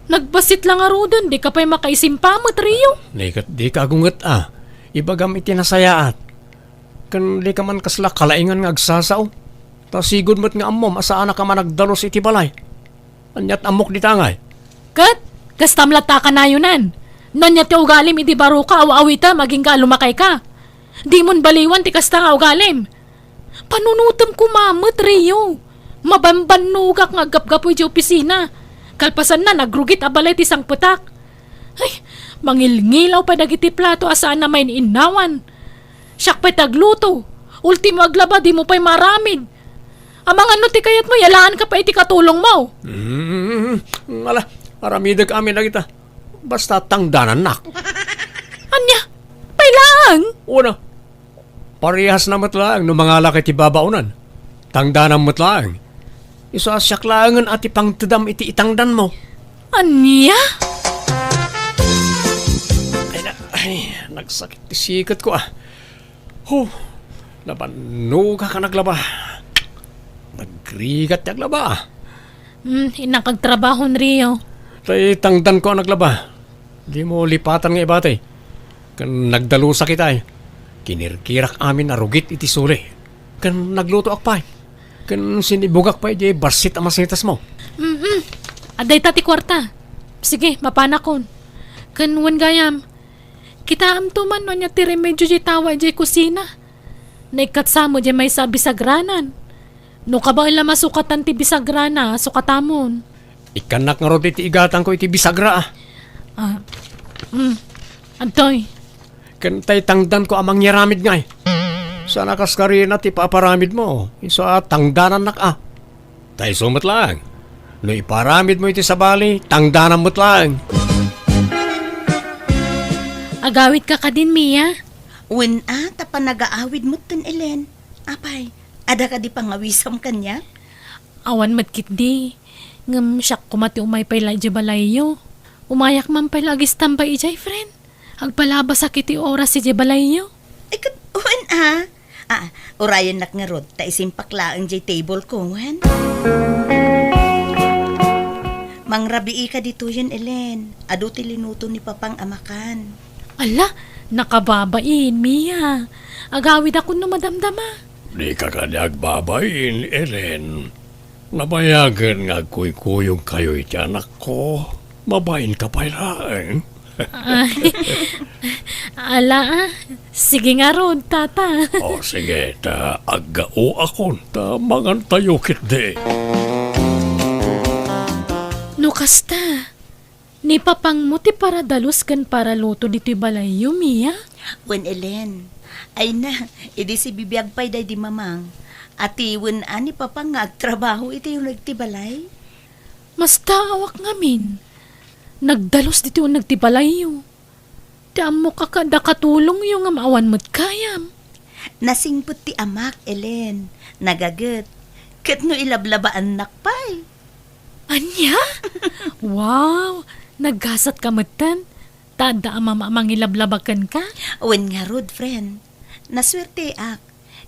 Nagbassit la ngaruden, dika pay makaisimpa met, Rio. Nay ket dika agunget a. Ibagam iti nasayaat. Ken dika man kasla kalaingan nga agsasao. Ta sigud met nga ammom a saanaka a nagdalus iti balay. Ania't ammok dita ngay? Ket, kastam latta a kanayonan. No ania ti ugalim idi baro ka, aw-awitem, agingga a lumakay ka. Dimon baliwan ti kasta nga ugalim. Panunotem koma met, Rio. Mabambannogak nga aggapgapu idiay opisina. Kalpasanna, nagrugit a balay ti sangpetak. Ay, mangilngilaw pay dagiti plato a saan a main-innawan. Siak pay ti agluto. Ultimo aglaba, dimo pay maaramid. Amangan no ti kayatmo, yalaanka pay iti katulongmo. Mm, ala, aramidek amin dagita. Basta tangdanannak. Ania? Pay laeng? Una, parehasna met laeng no mangalak iti babaonan. Tangdanam met laeng. Isu a siak laengen a ti pangtedam iti itangdanmo. Ania? Ay, na, ay, nagsakit ti siketko, ah. Huh, nabannogak a naglaba. Nagrigat ti aglaba, ah. Hmm, innak agtrabahon, Rio. Tay tangdanko a naglaba. Dimo lipatan nga ibati. Ken nagdalusak itay. Kinirkirak amin a rugit iti suli. Ken naglutoak pay. Ken sinibugak pay di bassit a masitasmo. Mm-mm. Adda ita ti kuarta. Sige, mapanakon. Ken wen gayam, kitaamto man no ania ti remedio di tawa idiay kusina. Naikkat sa met diay maysa a bisagranan. No kabaella masukatan ti bisagrana, sukatamon. Ikkannak ngarud iti igatangko iti bisagra, ah. Ah, mm. Adtoy. Ken tay tangdanko a mangyaramid ngay. Saan a kaskarina ti paparamidmo. Isu a tangdanannak, ah. Tay isu met laeng. No iparamidmo iti sabali, tangdanam met laeng. Agawidka kadin, Mia? Wen a, ta panagaawid metten, Elen. Apay, adda kadi pangawisam kaniak? Awan met ketdi. Ngem siak koma ti umay pay la idiay balayyo. Umayak man pay la agistambay idiay, friend. Agpalabasak iti oras idiay balayyo. Ay, ket, wen a. Ah, urayennak ngarud, ta isimpak laeng diay table ko, wen? Mangrabii ka ditoyen, Elen. Adu ti linuto ni Papang a makan. Ala, nakababain, Mia. Agawidakon no madamdama. Dika kadi agbabain, Ellen. Nabayagen nga agkuykuyogkayo iti anakko. Mabainka pay laeng. Ay, ala, ah. Sige ngarud, tata. O, sige, ta aggaoakon, ta mangantayo ketdi. No kasta, ni papangmo ti paradalus ken paraluto ditoy balayyo, Mia? Wen, Ellen. Ay na, idi sibibiag pay daydi mamang. Ati wen a ni papang nga agtrabaho iti uneg ti balay? Mastaawak ngamin. Nagdalus ditoy uneg ti balayyo. Ti ammok a kada katulongyo ngem awan met gayam. Nasingpet ti amak, Ellen. Nagaget. Ket no ilablabaannak pay. Ania? Wow! Naggasatka metten. Ta adda a mama a mangilablaba kenka? Wen ngarud, friend. Nasuerteak.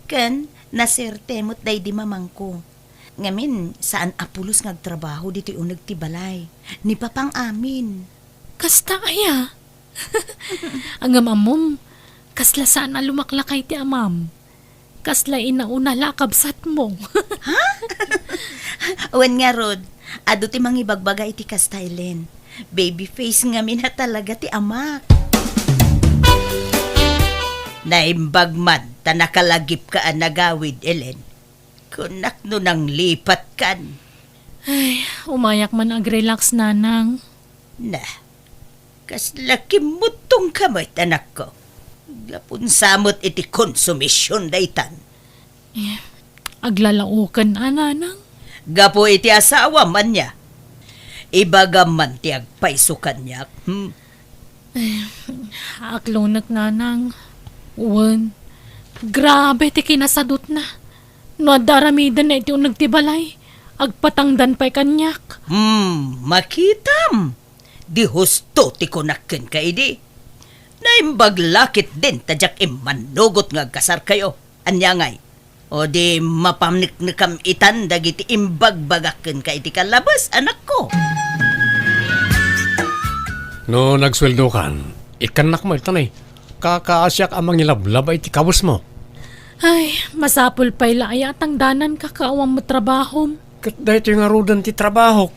Ken nasuerte met daydi mamangko. Ngamin, saan a pulos nga agtrabaho ditoy uneg ti balay. Ni papang amin. Kasta aya? Ngem ammom, kasla saan a lumaklakay ti amam. Kasla inauna la a kabsatmo. Ha? Wen ngarud, adu ti mangibagbaga iti kasta, Ellen. Baby face ngamin a talaga ti amak. Naimbag man ta nakalagipka a nagawid, Ellen. Kunak no nanglipatkan. Ay, umayak man agrelax, nanang. Na, kasla kimmuttongka met, anakko. Gapu sa met iti konsumision daytan. Eh, aglalaoken a, nanang? Gapu iti asawam, ania? Ibagam man ti agpayso kaniak, hmm? Eh, aklonek, nanang. Wen, grabe ti kinasadutna. No adda aramidenna iti uneg ti balay, agpatangdan pay kaniak. Hmm, makitam. Di husto ti kunak kenka idi. Naimbag la ketdin ta diak immannugot nga agkasarkayo. Ania ngay? O di mapaneknekam itan dagiti imbagbagak kenka iti kalabes, anakko. No nagsueldokan, ikkannak met, ta nay, kakaasiak a mangilablaba iti kawesmo. Ay, masapul pay la aya a tangdananka ket awan met trabahom. Ket daytoy ngaruden ti trabahok.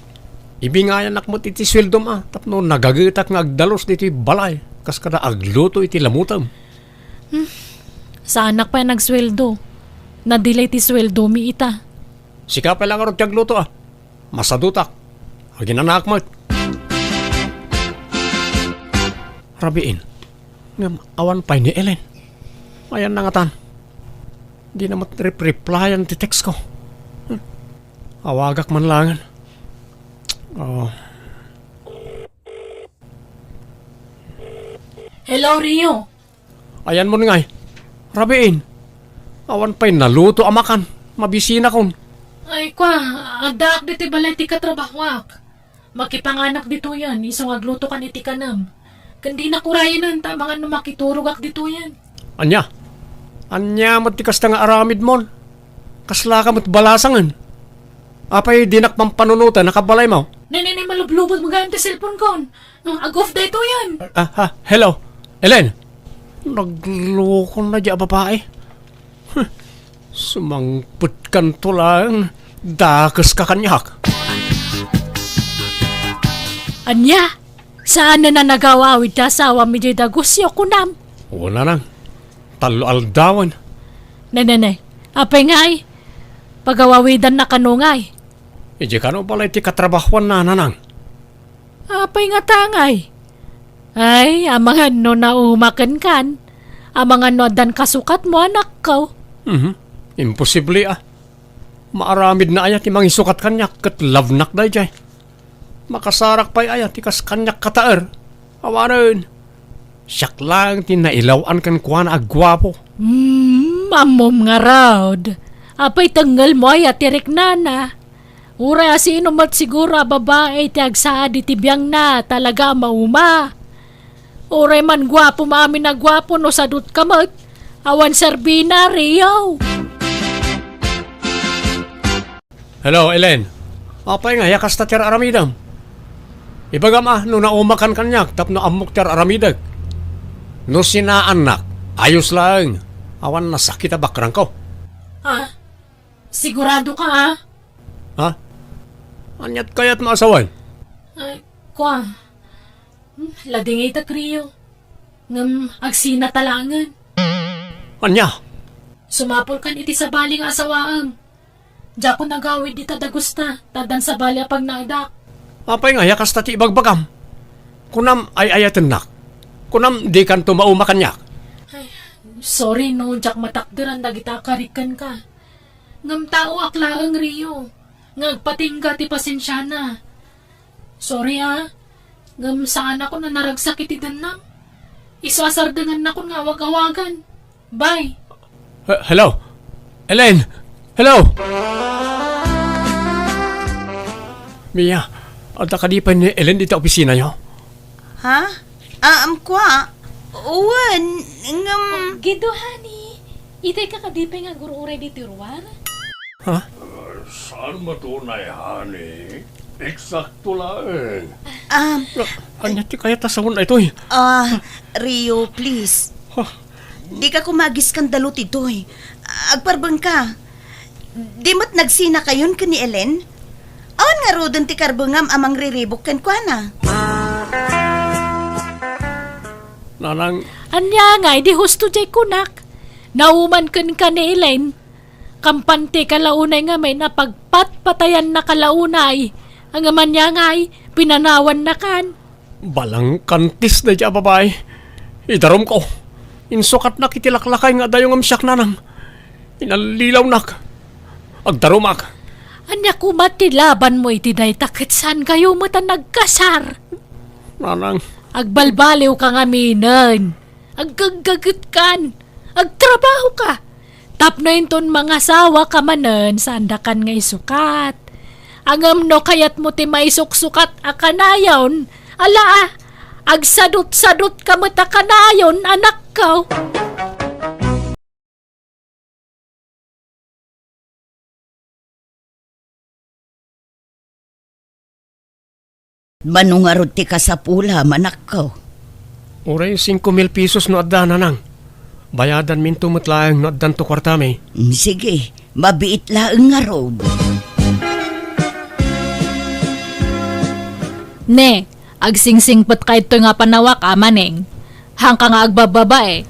Ibingayanak met iti sueldom a tapno nagagetak nga agdalus ditoy balay kas kada agluto iti lamutem. Hmm. Saanak pay nagsueldo. Nadilay ti sueldomi ita. Sika pay la ngarud ti agluto a. Masadutak. Aginanak met. Rabiin. Ngem awan pay ni Ellen. Ayanna ngatan. Dina met rep-replyan ti text ko. Hmm. Awagak man laengen. Oh. Hello, Rio. Ayanmon ngay. Rabiin. Awan pay naluto a makan. Mabisinakon. Ay, kua, addaak ditoy balay ti katrabahoak. Makipanganak ditoyen, isu nga aglutokan iti kanem. Ken dinak urayen ta amangan no makiturogak ditoyen. Ania? Ania met ti kasta nga aramidmon? Kaslaka met balasangen? Apay dinak pampanunoten a kabalaymo? Nay, nay, nay, malublubot mo gayam ti cellphone kon. Ag-off daytoyen. Ah, ah, hello? Ellen? Naglokon na di a babae. Huh. Sumangpetkanto laeng. Dakeska kaniak. Ania? Saan a nagaw-awid ti asawam idiay dagusyo, kunam? Wen, nanang. Tallo aldawen. Nay, nay, nay. Apay ngay? Pagaw-awidanna kano ngay? Idiay kano balay ti katrabahoanna, nanang. Apay ngata ngay? Ay, amangan no nauma kenkan. Amangan no addan kasukatmo, anakko. Mhm. Imposible a. Maaramidna aya ti mangisukat kaniak ket love-nak daydiay? Makasarak pay aya ti kas kaniak kataer? Awanen. Siak laeng ti nailaw-an kenkuana a guapo. Hmm, ammom ngarud. Apay tengngelmo aya ti riknana? Uray a sino met siguro a babai ti agsaad iti biangna, talaga a mauma. Uray man guapo maamin a guapo no sadutka met, awan serbina, Rio. Hello, Ellen. Apay nga, aya kasta ti ar-aramidem? Ibagam a, no naumakan kaniak tapno ammok ti ar-aramidek. No sinaannak, ayos laeng. Awan nasakit a bakrangko. Ah, sigurado ka, ah? Ha? Aniat kayat maasawan? Ay, kua. Hmm, ladingit a Rio. Ngem agsina ta laengen. Ania? Sumapulkan iti sabali nga asawaem. Diakon agawid dita dagusta, ta addan sabali a pagnaedak. Apay nga, aya kasta ti ibagbagam? Kunam ay-ayatennak. Kunam dikanto mauma kaniak. Ay, sorry no, diak matakderan dagita a karikkenka. Ngem taoak laeng, Rio, nga agpatingga ti pasensiana. Sorry, ah. Ngem saanakon a naragsak iti dennam. Isu a sardengannakon nga awag-awagan. Bye. He-, hello? Ellen? Hello? Mia, adda kadi pay ni Ellen dita opisinayo? Ha? Ah, um, kua? Wen, ngem Oh, Gido, honey. Itay ka kadi pay nga agur-uray ditoy ruar? Ha? Saan matunay, honey? Eksakto laeng. Ah, Ania ti kayat a sawen daytoy? Ah, Rio, please. Huh? Dika koma agiskandalo ditoy. Agparbengka. Di met nagsinakayon ken ni Ellen? Awan ngaruden ti karbengam a mangriribuk kenkuana. Nanang. Ania ngay, di husto diay kunak? Nauman kenka ni Ellen. Kampanteka la unay ngamin a pagpatpatayannaka la unay. Ngem ania ngay, pinanawannakan. Balangkantis daydiay a babai. Idarumko. Insukatnak iti laklakay nga adayo ngem siak, nanang. Inallilawnak. Agdarumak. Ania koma ti labanmo iti dayta ket saankayo met a nagkasar? Nanang. Agbalbaliwka ngaminen. Aggaggagetkan. Agtrabahoka. Tapno inton mangasawaka manen, saandakan nga isukat. Ngem no kayatmo ti maisuksukat a kanayon, ala, agsadut-sadutka met a kanayon, anakko. Mano ngarud ti kasapulam, anakko? Uray singko mil pesos no adda, nanang. Bayadanminto met laeng no addanto kuartami. Mm, sige, mabiit laeng ngarud. Ne, agsingsingpetka itoy nga panawak a Maneng. Hanka nga agbababae.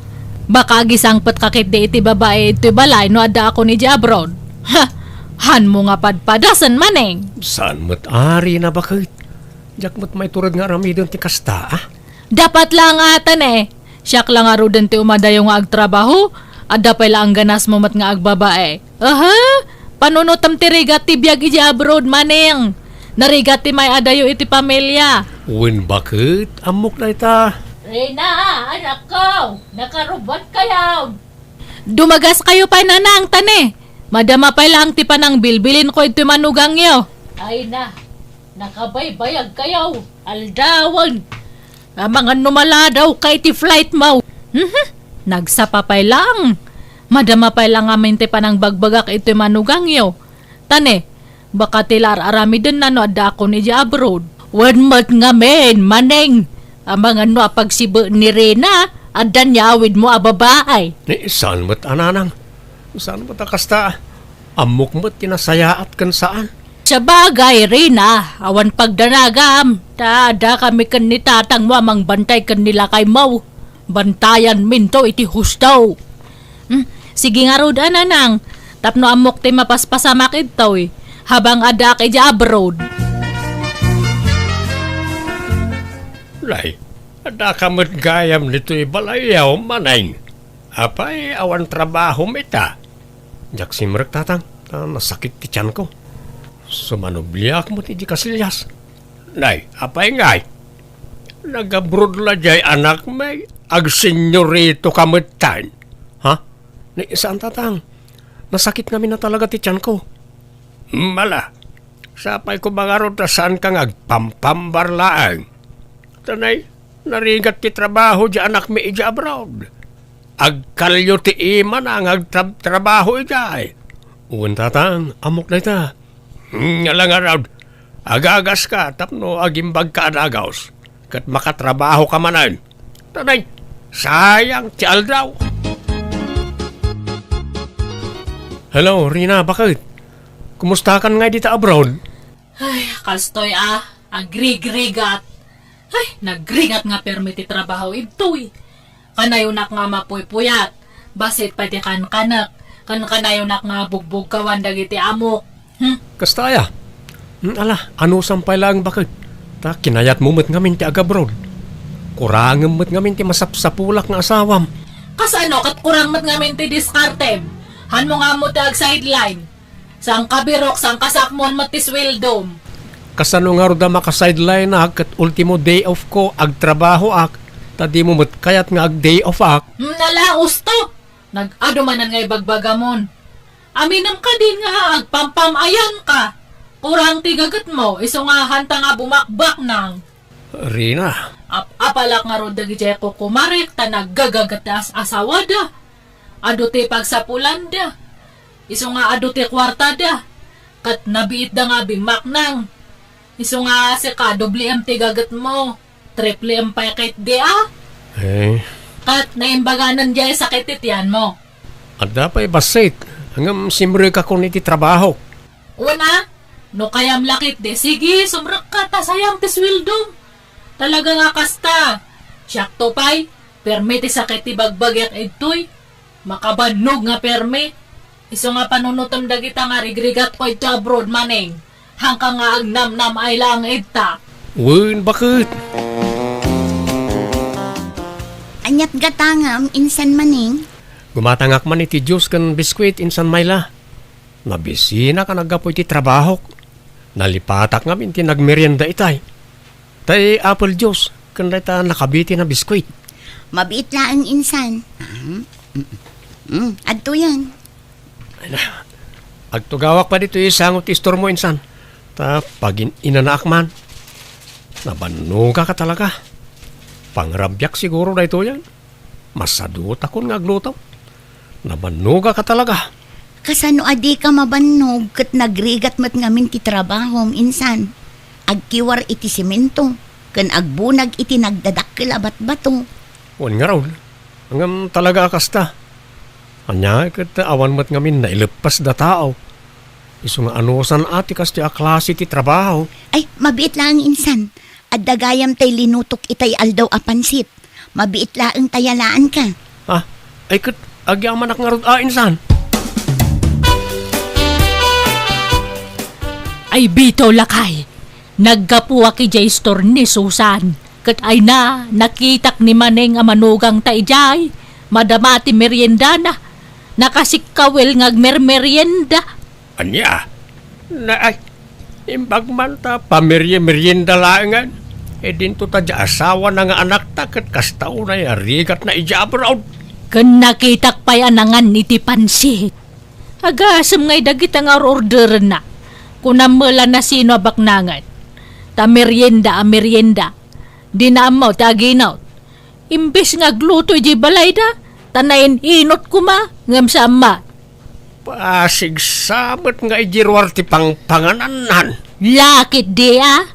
Baka agisangpetka ketdi iti babae itoy balay no addaakon idiay abroad. Ha! Hanmo nga padpadasen, Maneng. Saan met a, Rina, baket? Diak met maitured nga aramiden ti kasta, a? Dapat la nga ata ne. Siak la ngaruden ti umadayo nga agtrabaho. Adda pay laeng ganasmo met nga agbabae. Aha! Panunotem ti rigat ti biag idiay abroad, Maneng. Narigat ti may-adayo iti pamilia. Wen, baket? Ammok dayta. Rina, anakko, nakarubat kayo. Dumagas kayo pay, Nanang, ta ne. Madama pay laeng ti panangbilbilinko iti manugangyo. Ay na, nakabaybayag kayo. Aldawen. Amangan no maladaw ka iti flight mo. Mhm. Nagsapa pay laeng. Madama pay laeng ngamin ti panangbagbagak iti manugangyo. Ta ne, baka ti la ar-aramidenna no addaakon idiay abroad. Wen met ngamin, Maneng. Amangan no apagsibe ni Rina, adda ni awidmo a babae. Ni, saan met a, Nanang? Saan met a kasta? Ammok met ti nasayaat ken saan. Sabagay, Rina, awan pagdanagam. Ta, adda kami ken ni tatangmo a mangbantay ken ni lakaymo. Bantayanminto iti husto. Hmm, sige ngarud a, Nanang, tapno ammok ti mapaspasamak idtoy, habang addaak idiay abroad. Nay, addaka met gayam ditoy balayyo, Maneng. Apay, awan trabahom ita? Diak simrek, Tatang, ta nasakit ti tianko. Sumanubliak met iti kasillas. Nay, apay ngay? Nag-abroad la diay anakmi, agsenyorito ka metten. Ha? Ni, saan, Tatang. Nasakit ngamin a talaga ti tianko. Mala, sapay ko mangarud ta saanka nga agpampambar laeng. Ta nay, narigat ti trabaho diay anakmi idiay abroad. Agkalyo ti imana nga agtrab-, trabaho idiay. Wen, Tatang, ammok dayta. Hmm, ala ngarud, agagaska tapno agimbagka a dagus, ket makatrabahoka manen. Ta nay, sayang ti aldaw. Hello, Rina, baket? Kumustakan ngay dita abroad? Ay, kastoy a, agrigrigat. Ay, nagrigat nga permi ti trabaho idtoy. Kanayonak nga mapuypuyat, bassit pay ti kankanek, ken kanayonak nga bugbugkawan dagiti amok. Hmm? Kasta aya? Hmm, ala, anusam pay laeng, baket. Ta kinayatmo met ngamin ti agabroad. Kurangem met ngamin ti masapsapulak nga asawam. Kasano ket kurang met ngamin ti diskartem? Hanmo nga ammo ti ag-sideline. Saan ka birok, saan ka sakmon met ti sweldom? Kasano ngarud a maka-sideline-ak ket ultimo day off ko, agtrabahoak, ta dimo met kayat nga ag-day off-ak? Hmm, nala, usto! Nag-adu manen nga ibagbagamon. Aminem kadin nga agpampam-ayanka. Kurang ti gagetmo, isu nga hanta nga bumakbaknang. Rina. Ap-apalak ngarud dagidiay kukumarek ta naggagaget ti as-asawada. Adu ti pagsapulanda. Isu nga adu ti kuartada. Ket nabiitda nga bimmaknang. Isu nga sika, dobliem ti gagetmo. Tripliem pay ketdi a. Eh. Ket naimbaganen diay sakit ti tianmo. Adda pay bassit. Ngem simrekakon iti trabahok. Wen a, no kayam la ketdi, sige, sumrekka ta sayang ti sweldom. Talaga nga kasta. Siakto pay, permi ti sakit ti bagbagiak idtoy. Makabannog nga permi. Isu nga panunotem dagita nga rigrigatko idto abroad, Maneng. Hanka nga agnamnam-ay laeng idta. Wen, baket? Aniat gatangam, insan, Maneng? Gumatangak man iti juice ken biskuit, insan Myla. Nabisinak a naggapu iti trabahok. Nalipatak ngamin ti nagmerienda itay. Tay apple juice, ken dayta nakabiti a biskuit. Mabiit laeng, insan. Mm, mm, mm, adtoyen. Ay na, agtugawak pay ditoy sango ti istormo, insan. Ta pagin-inanaak man. Nabannogak a talaga. Pangrabiak siguro daytoyen. Masadutakon nga agluto. Nabannogak a talaga. Kasano a dika mabannog ket nagrigat met ngamin ti trabahom, insan? Agkiwar iti semento ken agbunag iti nagdadakkel a batbato. Wen ngarud, Ngem talaga a kasta. Ania ket awan met ngamin naileppas da tao. Isu nga anusan a ti kastoy a klase ti trabaho. Ay, mabiit laeng insan. Adda gayam tay linutok itay aldaw a pansit. Mabiit laeng ta yalaanka. Ah, ay ket agyamanak ngarud a insan. Ay, bitaw lakay, naggapuak idiay istor ni Susan. Ket ayna, nakitak ni Maneng a manugangta idiay. Madama ti meriendana. Nakasikkawil nga agmermerienda. Ania? Na, ay, imbag man ta pamerye-merienda laengen. E dinto ta di asawana nga anakta ket kasta unay a rigatna idiay abroad. Ken nakitak pay a nangan iti pansit. Agasem ngay dagita nga or-orderenna. Kunam met la no sino a baknangen. Ta merienda a merienda. Dina ammo ti aginot. Imbes nga agluto idiay balayda, ta nain-inot koma, ngem saan met. Pasigsa met nga idi ruar ti pangpanganannan. Lakit di a?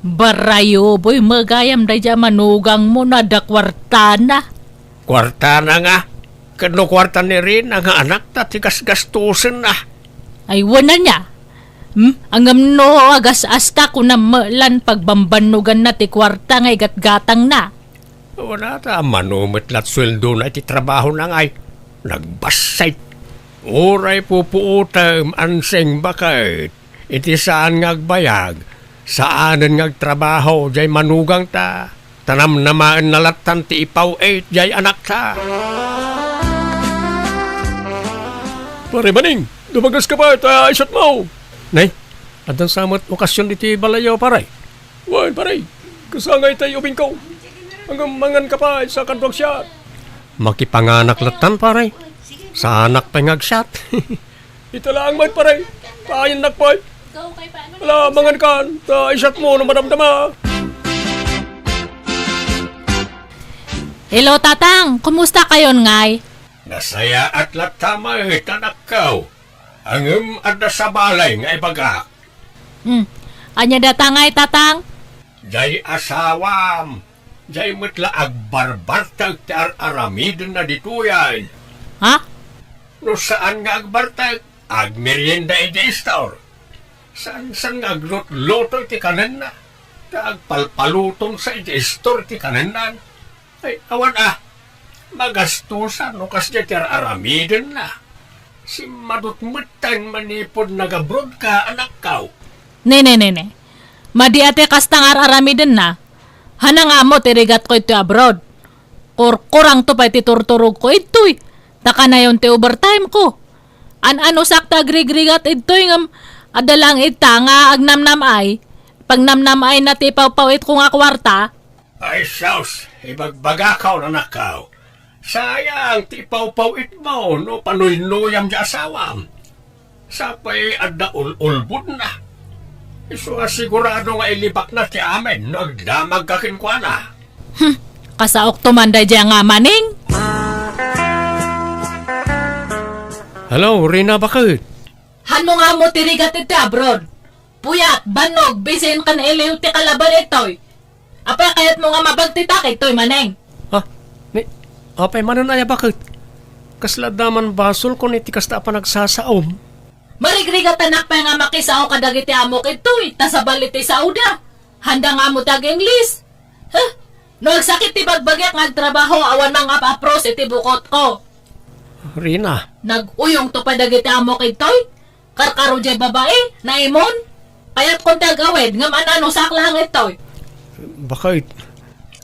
Barayuboy met gayam daydiay a manugangmo no adda kuartana. Kuartana nga? Ket no kuarta ni Rina nga anakta ti gasgastosenna? Ay, wen ania? Hmm? Ngem no agas-asta, kunam met la no pagbambannoganna ti kuarta nga igatgatangna. Wen a ta mano met la ti sueldona iti trabahona ngay. Nagbassit. Uray pupuotem, ansing baket. Iti saan nga agbayag, saanen nga agtrabaho diay manugangta, ta namnamaenna lattan ti ipaw-it diay anakta. Pare Maneng, dumagaska pay ta isatmo. Nay, addan sa met okasion iti balayyo, pare? Wen, pare, kasangay tay ubingko. Ngem manganka pay sa kaduak siat. Makipanganak lattan, pare. Saanak pay nga agsiat. Ita laeng met, pare. Kayannak pay. Ala, mangankan, ta isatmo no madamdama. Hello, Tatang. Kumusta kayon ngay? Nasayaat latta met, anakko. Ngem adda sa balay nga ibagak. Hmm. Ania dayta ngay, Tatang? Diay asawam. Diay met la agbarbartek ti ar-aramidenna ditoyen. Ha? No saan nga agbartek, agmerienda idiay istor. Saan-saan nga aglutluto iti kanenna, ta agpalpaluton sa iti istor iti kanenna. Ay, awan a, magastosan no kasdiay ti ar-aramidenna. Simmadut metten manipud nagabrodka, anakko. Ne, ne, ne, ne. Madi a ti kasta nga ar-aramidenna. Hanna nga ammo ti rigatko iti abroad. Kurkurangto pay ti turturogko idtoy. Ta kanayon ti overtime ko. An-anusak ti agrigrigat idtoy ngem adda laeng ita nga agnamnam-ay. Pagnamnam-ayna ti ipawpaw-itko nga kuarta. Ay sus, ibagbagakon, anakko. Sayang ti ipawpaw-itmo no panuynuyam ti asawam. Sapay adda ul-ulbodna. Isu a sigurado nga ilibakna ti amin no agdamagka kenkuana. Hmm, kasaokto man daydiay nga Maneng. Hello, Rina, baket? Hanno nga ammo ti rigat iti abroad? Puyat, bannog, bisin ken iliw ti kalaban itoy. Apay kayatmo nga mabagtitak itoy, Maneng? Ha? Ni, apay manen aya, baket? Kasla adda man basolkon iti kasta a panagsasaom? Marigrigatanak pay nga makisao kadagiti amok itoy, ta sabali ti saoda. Handa nga ammo ti ag-Ingles. Huh? No agsakit ti bagbagiak nga agtrabaho, awan mangap-apros iti bukotko. Rina. Nag-uyongto pay dagiti amok itoy? Karkaro diay babai, naimon. Kayatkon ti ag-awid, ngem an-anusak laeng itoy. Baket?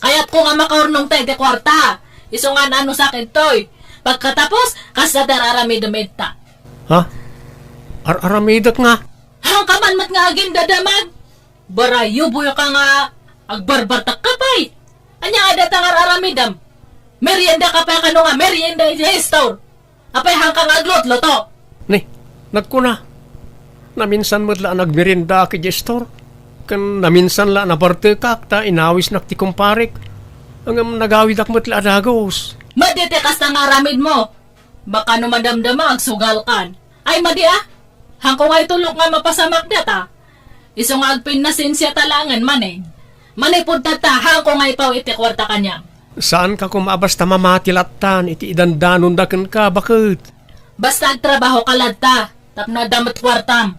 Kayatko nga makaurnongta iti kuarta. Isu nga an-anusak itoy. Pagkatapos, kasta ti ar-aramidem ita. Ha? Ar-aramidek nga? Hanka man met nga agindadamag. Barayuboyka nga agbarbartekka pay. Ania a dayta nga ar-aramidem? Meriendaka pay kano nga merienda iti store? Apay, hanka nga aglutluto? Ni, nagkuna, naminsan met la a nagmeriendaak iti store. Ken naminsan la a nabartekak ta inawisnak ti kumparek. Ngem nagawidak met la a dagus. Madi ti kasta nga aramidmo. Baka no madamdama, agsugalkan. Ay, madi a. Hanko nga itulok nga mapasamak data. Isu nga agpinnasensia ta laengen, Maneng. Manipud tatta, hanko nga ipaw iti kuarta kaniam. Saanka koma a basta mamati lattan iti idandanonda kenka, baket. Basta agtrabahoka latta, tapno adda met kuartam.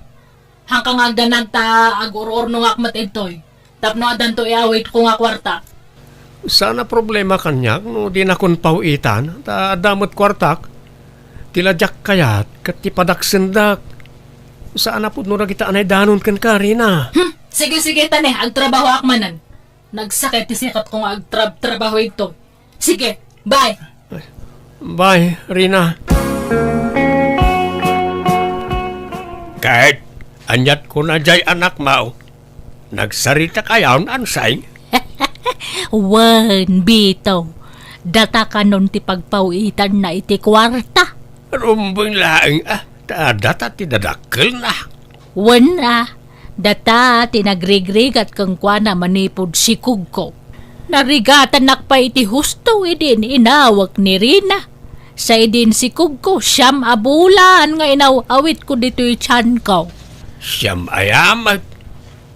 Haanka nga agdanag ta agur-urnongak met ditoy, tapno addanto iawidko nga kuarta. Saan a problema kaniak no dinakon paw-itan, ta adda met kuartak. Ti la diak kayat ket ti padaksendak. Saan a pudno dagita a naidanon kenka, Rina. Hmm, sige, sige, ta ne, agtrabahoak manen. Nagsakit ti sikatko nga agtrab-trabaho ditoy. Sige, bye. Bye, Rina. Ket, aniat kuna jay anakmo? Nagsarita kayon, Anseng? Wen, Bito. Data kanon ti pagpaw-itanna iti kuarta. Rumbeng laeng, a, ta data ti dadakkelna. Wen a, data ti nagrigrigat kenkuana manipud sikugko. Narigatannak pay iti husto idin inawek ni Rina. Sa idin sikugko, siam a bulan nga inaw-awitko ditoy tianko. Siam aya met?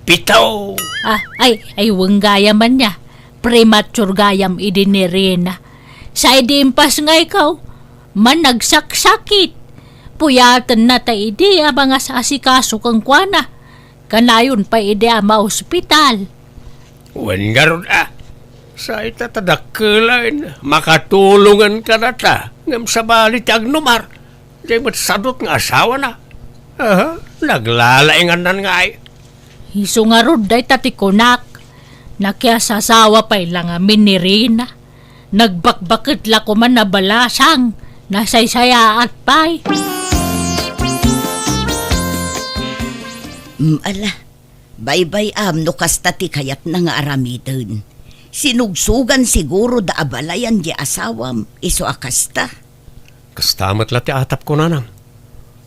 Pito! Ah, ay, ay, wen gayam ania. Premature gayam idi ni Rina. Sa idi impas nga ikaw, man nagsaksakit. Puyatenna ta idi a mangas-asikaso kenkuana. Kanayon pay idi a maospital. Wen ngarud a, sa ita ta dakkelen, makatulongen kadata, ngem sabali ti agnumar, jay met sadut nga asawana. Aha, naglalaingannan ngay. Isu ngarud dayta ti kunak, nakiasasawa pay la ngamin ni Rina. Nagbakbaket la koman a balasang, nasaysayaat pay. Mm, ala, baybay-am no kasta ti kayatna nga aramiden. Sinugsugan siguro da a balayan di asawam, isu a kasta. Kasta met la ti atapko, nanang.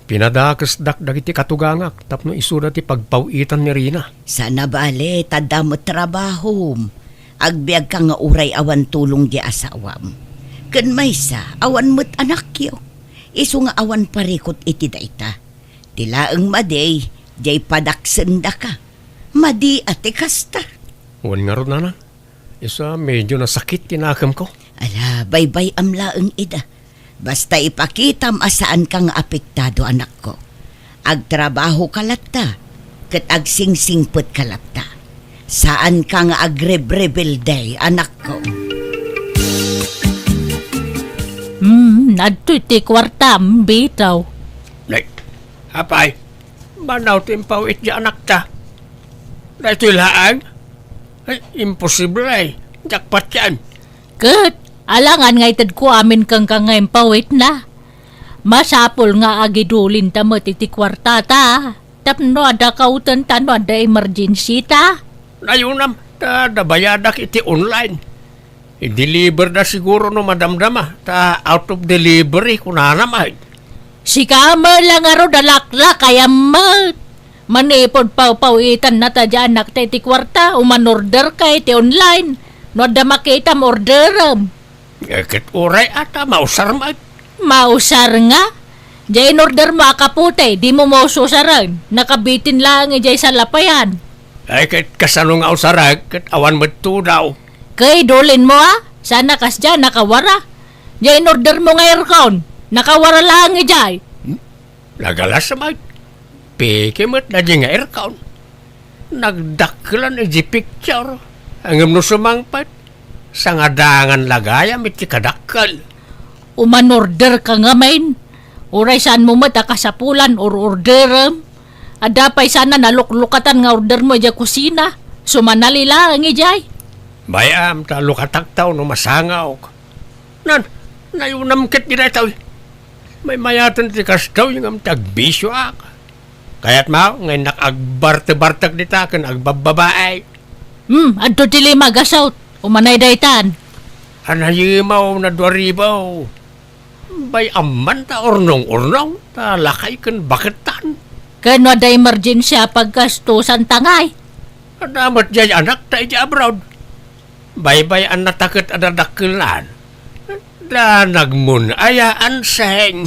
Pinadakesdak dagiti katugangak tapno isuda ti pagpaw-itan ni Rina. Sana bale, ta adda met trabahom. Agbiagka nga uray awan tulong di asawam. Ken maysa, awan met anakyo. Isu nga awan parikut iti dayta. Ti laeng madi, jay padaksendaka. Madi a ti kasta. Wen ngarud, nanang. Isu a medio nasakit ti nakemko. Ala, baybay-am laeng ida. Basta ipakitam a saanka nga apektado, anakko. Agtrabahoka latta, ket agsingsingpetka latta. Saanka nga agrebrebelde, anakko. Hmm, adtoy ti kuartam, bitaw. Nay, apay, manaw ti impaw-it di anakta. Daytoy laeng? Ay, imposible, ay. Jackpot yan. Ket, alangan nga itedko amin kenka nga impaw-itna. Masapul nga agidulinta met iti kuartata. Tapno adda kautenta no adda emergency ta. Nayunam, ta adda bayadak iti online. I-deliver da siguro no madamdama, ta out of delivery, kunana met. Sika met la ngarud a laklakayam met. Manipud pawpaw-itanna ta diay anakta iti kuarta, umanorder ka iti online. No adda makitam, orderem. Eh, ket uray a ta mausar met. Mausar nga? Diay inorder mo a kaputi, dimo maus-usaren. Nakabitin laeng idiay salapayan. Ay, ket kasano nga usarek, ket awan met tudaw. Ket idulin mo, a? Sana kasdiay, nakawara. Diay inorder mo nga aircon, nakawara laeng idiay. Hmm? Nagalas met. Peke met daydiay nga aircon. Nagdakkelan idiay picture. Ngem no sumangpet, sangadangan la gayam iti kadakkel. Umanorder ka ngamin. Uray saan mo met a kasapulan or orderem. Adda pay sana naluklukatan nga order mo idiay kusina. Sumanali laeng idiay. Bay-am ta lukatak ta no masangawk. Nan, nayunam ket di daytoy. Maymayaten ti kastoy ngem ti agbisioak. Kayatmo nga innak agbartebartek dita ken agbabbabae. Hmm, adto ti lima gasut. Umanay daytan. Anayimaw na dua ribu. Bay-am man ta urnong-urnong, ta lakay ken baketan. Ken no adda emergency a paggastusan ta ngay? Adda met diay anakta idiay abroad. Baybay-annata ket adda dakkelnan. Da nagmun-ayaan seng.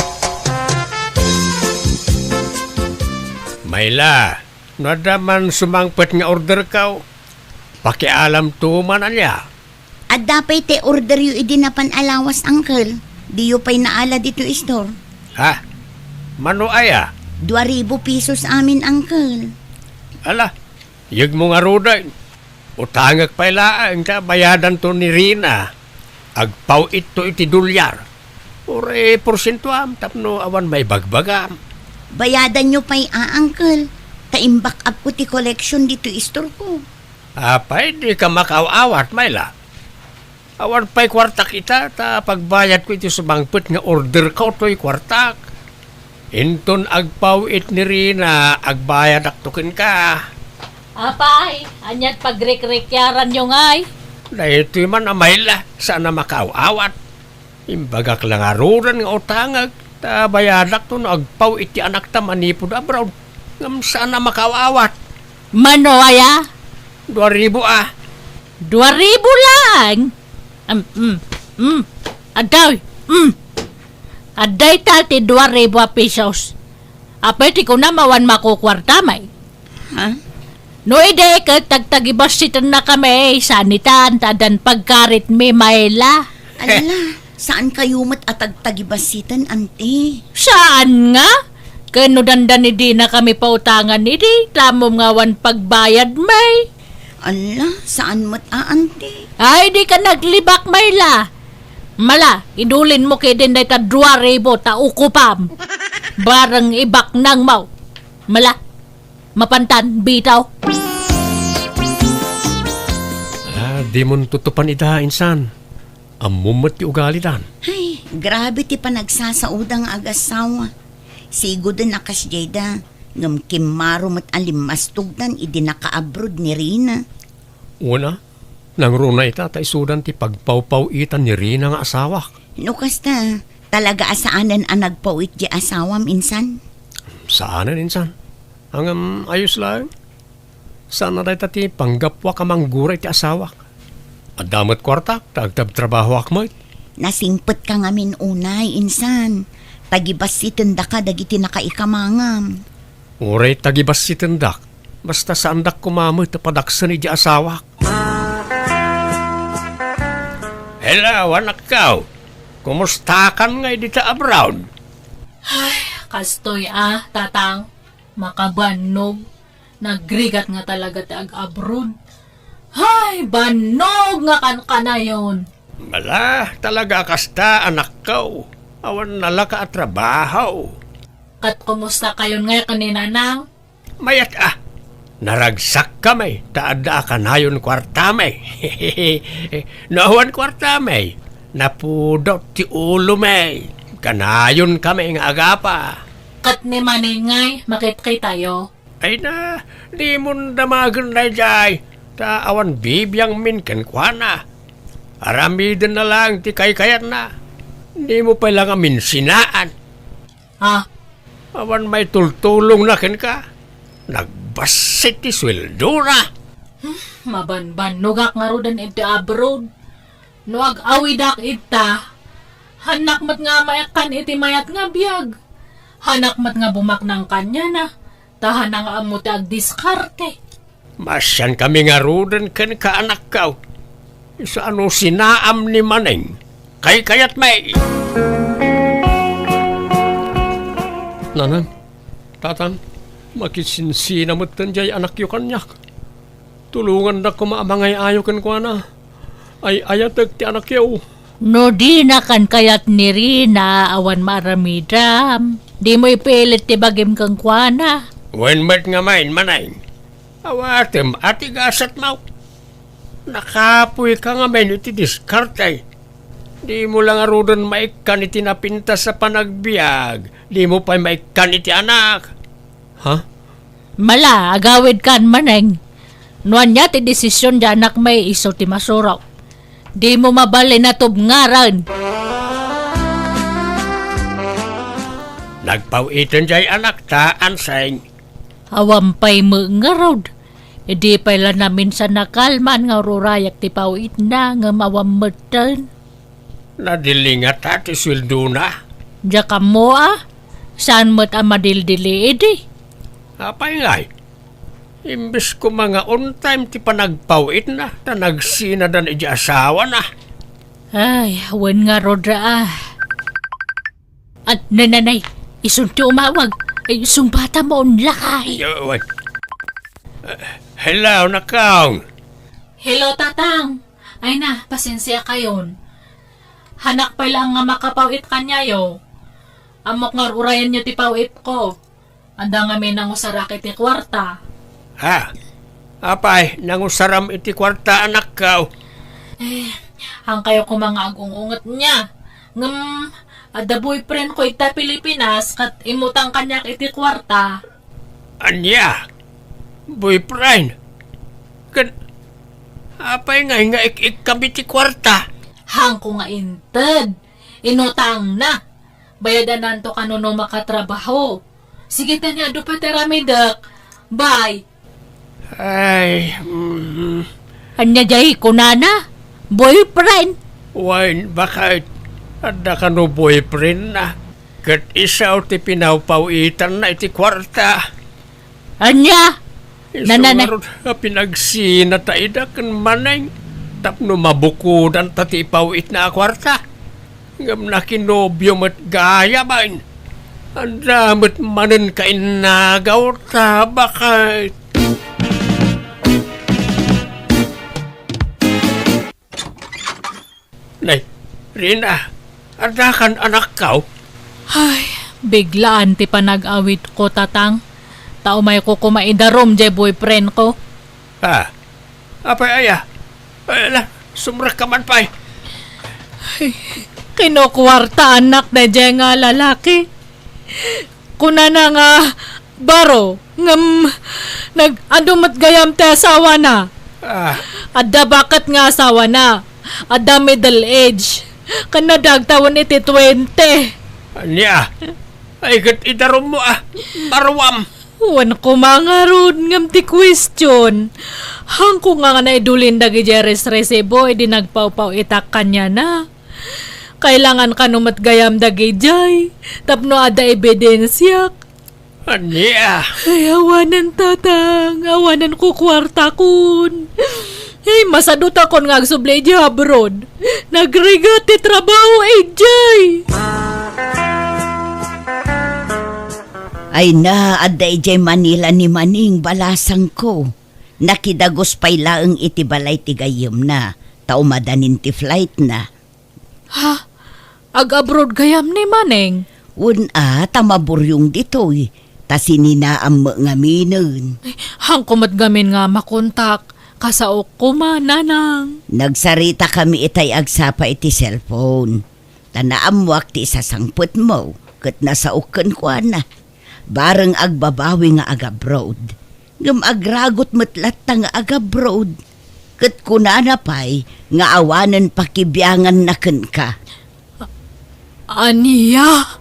Mayla, no adda man sumangpet nga orderko, pakialamto man ania. Adda pay ti orderyo idi napan a lawas, Uncle? Diyo pay naala ditoy store? Ha? Mano aya? Dua ribu pesos amin, Uncle. Ala, yegmo ngaruden. Utangek pay laeng ta bayadanto ni Rina. Agpaw-itto iti dolyar. Uray porsientoam tapno awan maibagbagam. Bayadanyo pay a, Uncle. Ta imbak-upko ti collection ditoy store ko. Apay, dika makaaw-awat, Myla? Awan pay kuartak ita, ta pagbayadko iti sumangpet nga orderko toy kuartak. Inton agpaw-it ni Rina, agbayadakto kenka. Apay, aniat pagrikrikyaranyo ngay? Daytoy man a Myla, saan a makaaw-awat. Imbagak la ngaruden nga utangek, ta bayadakto no agpaw-it ti anakta manipud abroad. Ngem saan a makaaw-awat. Mano aya? Dua ribu a. Dua ribu laeng? Am, mm, mm. Adda, mm. Adda ita ti dua ribu a pesos. Apay ti kunam awan makukuarta, May? Ha? No idi ket tagtagibassitennakami, saan itan ta addan pagkaritmi, Myla. Ala, saan kayo met a tagtagibassiten, Auntie? Saan nga? Ken no dandani dinakami pautangan idi, tamom nga awan pagbayadmi. Ala, saan met a, Auntie? Ay, dika naglibak, Myla. Mala, idulinmo ketdin dayta dua ribu ta ukupam. Bareng ibaknangmo. Mala, mapantan, bitaw. Ah, dimon tutupan ida, insan. Ammom met ti ugalidan. Ay, grabe ti panagsasaoda nga agasawa. Sigoden a kasdiay da, ngem kimmaro met a limmastogdan idi nakaabroad ni Rina. Wen a, nangruna ita ta isudan ti pagpawpaw-itan ni Rina nga asawak. No kasta, talaga a saanen a nagpaw-it ti asawam, insan? Saanen, insan. Ngem, ayos laeng. Saan a dayta ti panggapuak a manggura iti asawak. Adda met kuartak ta agtabtrabahoak met. Nasingpetka ngamin unay, insan. Tagibassitendaka dagiti nakaikamangam. Uray tagibassitendak, basta saandak koma met a padaksen iti asawak. Hello, anakkaw. Kumustakan ngay dita abroad? Ay, kastoy a, tatang. Makabannog. Nagrigat nga talaga ti ag-abroad. Hay, bannog nga kankanayon! Bala, talaga a kasta, anakko. Awan nalaka a trabaho. Ket kumusta kayon ngay ken ni Nanang? Mayat a. Naragsak kami, ta adda a kanayon kuartami. No awan kuartami, napudot ti ulomi. Kanayon kami nga agapa. Ket ni Maneng ngay, makitkitayo? Ay na, dimon damagen daydiay, ta awan bibiangmin kenkuana. Aramidenna laeng ti kaykayatna. Dimo pay la ngamin sinaan. Ha? Awan maitultulongna kenka. Nagbassit ti sueldona. Hmm, mabanbannogak ngaruden iti abroad. No ag-awidak ita, hanak met nga maikkan iti mayat nga biag. Hanak met nga bumaknang kaniana, ta hanak nga ammo ti agdiskarte. Maasian kami ngaruden kenka, anakko. Isu a no sinaam ni Maneng, kaykayatmi. Nanang, tatang, makisinsina metten diay anakyo kaniak. Tulongandak koma a mangay-ayo kenkuana. Ay-ayatek ti anakyo. No dina kankayat ni Rina, awan maaramidam. Dimo ipilit ti bagim kenkuana. Wen met ngamin, Maneng. Awatem a ti gasatmo. Nakapoyka ngamin iti diskarte. Dimo la ngaruden maikkan iti napintas a panagbiag. Dimo pay maikkan iti anak. Ha? Mala, agawidkan, Maneng. No ania ti desisyon ti anakmi, isu ti masurok. Dimo mabalin a tubngaran. Nagpaw-iten diay anakta, Anseng. Awan pay met ngarud. Idi pay la naminsan nakalman nga ururayak ti paw-itna, ngem awan metten. Nadili ngata ti sueldona? Diak ammo a, saan met a madildili idi. Apay ngay? Imbes koma nga on time ti panagpaw-itna, ta nagsinadan iti asawana. Ay, wen ngarud a. At nananay, isun ti umawag. Ay, sungbatam mo, lakay. Yo, wen. Eh, hello, Nakong. Hello, Tatang. Ay na, pasensia kayon. Hanak pay laeng nga makapaw-it kaniayo. Ammok nga urayanyo ti paw-itko. Adda ngamin nangusarak iti kuarta. Ha? Apay, nangusaram iti kuarta, anakko? Eh, haankayo koma nga agung-unget nia. Ngem, adda boyfriendko ita Pilipinas ket immutang kaniak iti kuarta. Ania? Boyfriend? Ken, apay ngay nga ik-ikkam iti kuarta? Haanko nga inted. Inutangna. Bayadananto kano no makatrabaho. Sige, ta ania, adu pay ti aramidek. Bye. Ay, mm. Ania jay kunana? Boyfriend? Wen, baket, adda kano boyfriendna. Ket isu ti pinawpaw-itanna iti kuarta. Ania? Isu ngarud a pinagsinata ida ken Maneng tapno mabukodanta ti ipaw-itna a kuarta. Ngem nakinobio met gayamen. Adda met manen kainnagaw ta baket. Nay, Rina, addakan anakko? Ay, biglaan ti panag-awidko, Tatang. Ta umayko koma idarum jay boyfriendko. Ha? Apay aya? Ay, ala, sumrekka man pay. Ay, kinukuartaanak dayjay nga lalaki. Kunana nga baro, ngem nag-adu met gayam ti asawana. Ah. Adda baket nga asawana. Adda middle age. Ken nadagtawen iti twenty. Ania? Ay, ket idarummo, ah. Baruam. Wen koma ngarud, ngem ti question. Haanko nga nga naidulin dagiti resresibo idi nagpawpaw-itak kaniana. Kailangan kano met gayam dagidiay tapno adda ebidensiak. Ania? Ay, awanen, Tatang. Awanen kukuartakon. Ay, masadutakon nga agsubli idiay abroad. Nagrigat ti trabaho idiay. Ay na, adda idiay Manila ni Maneng, balasangko. Nakidagus pay laeng iti balay ti gayyemna, ta umadanin ti flightna. Ha? Ag-abroad gayam ni Maneng? Wen a, ta maburyong ditoy, ta sininaam met ngaminen. Ay, haanko met ngamin nga makontak. Kasaok koma, Nanang. Nagsaritakami itay agsapa iti cellphone. Ta naammoak ti isasangpetmo, ket nasaok kenkuana. Bareng agbabawi nga agabroad. Ngem agragut met latta nga agabroad. Ket kunana pay nga awanen pakibianganna kenka. Ania?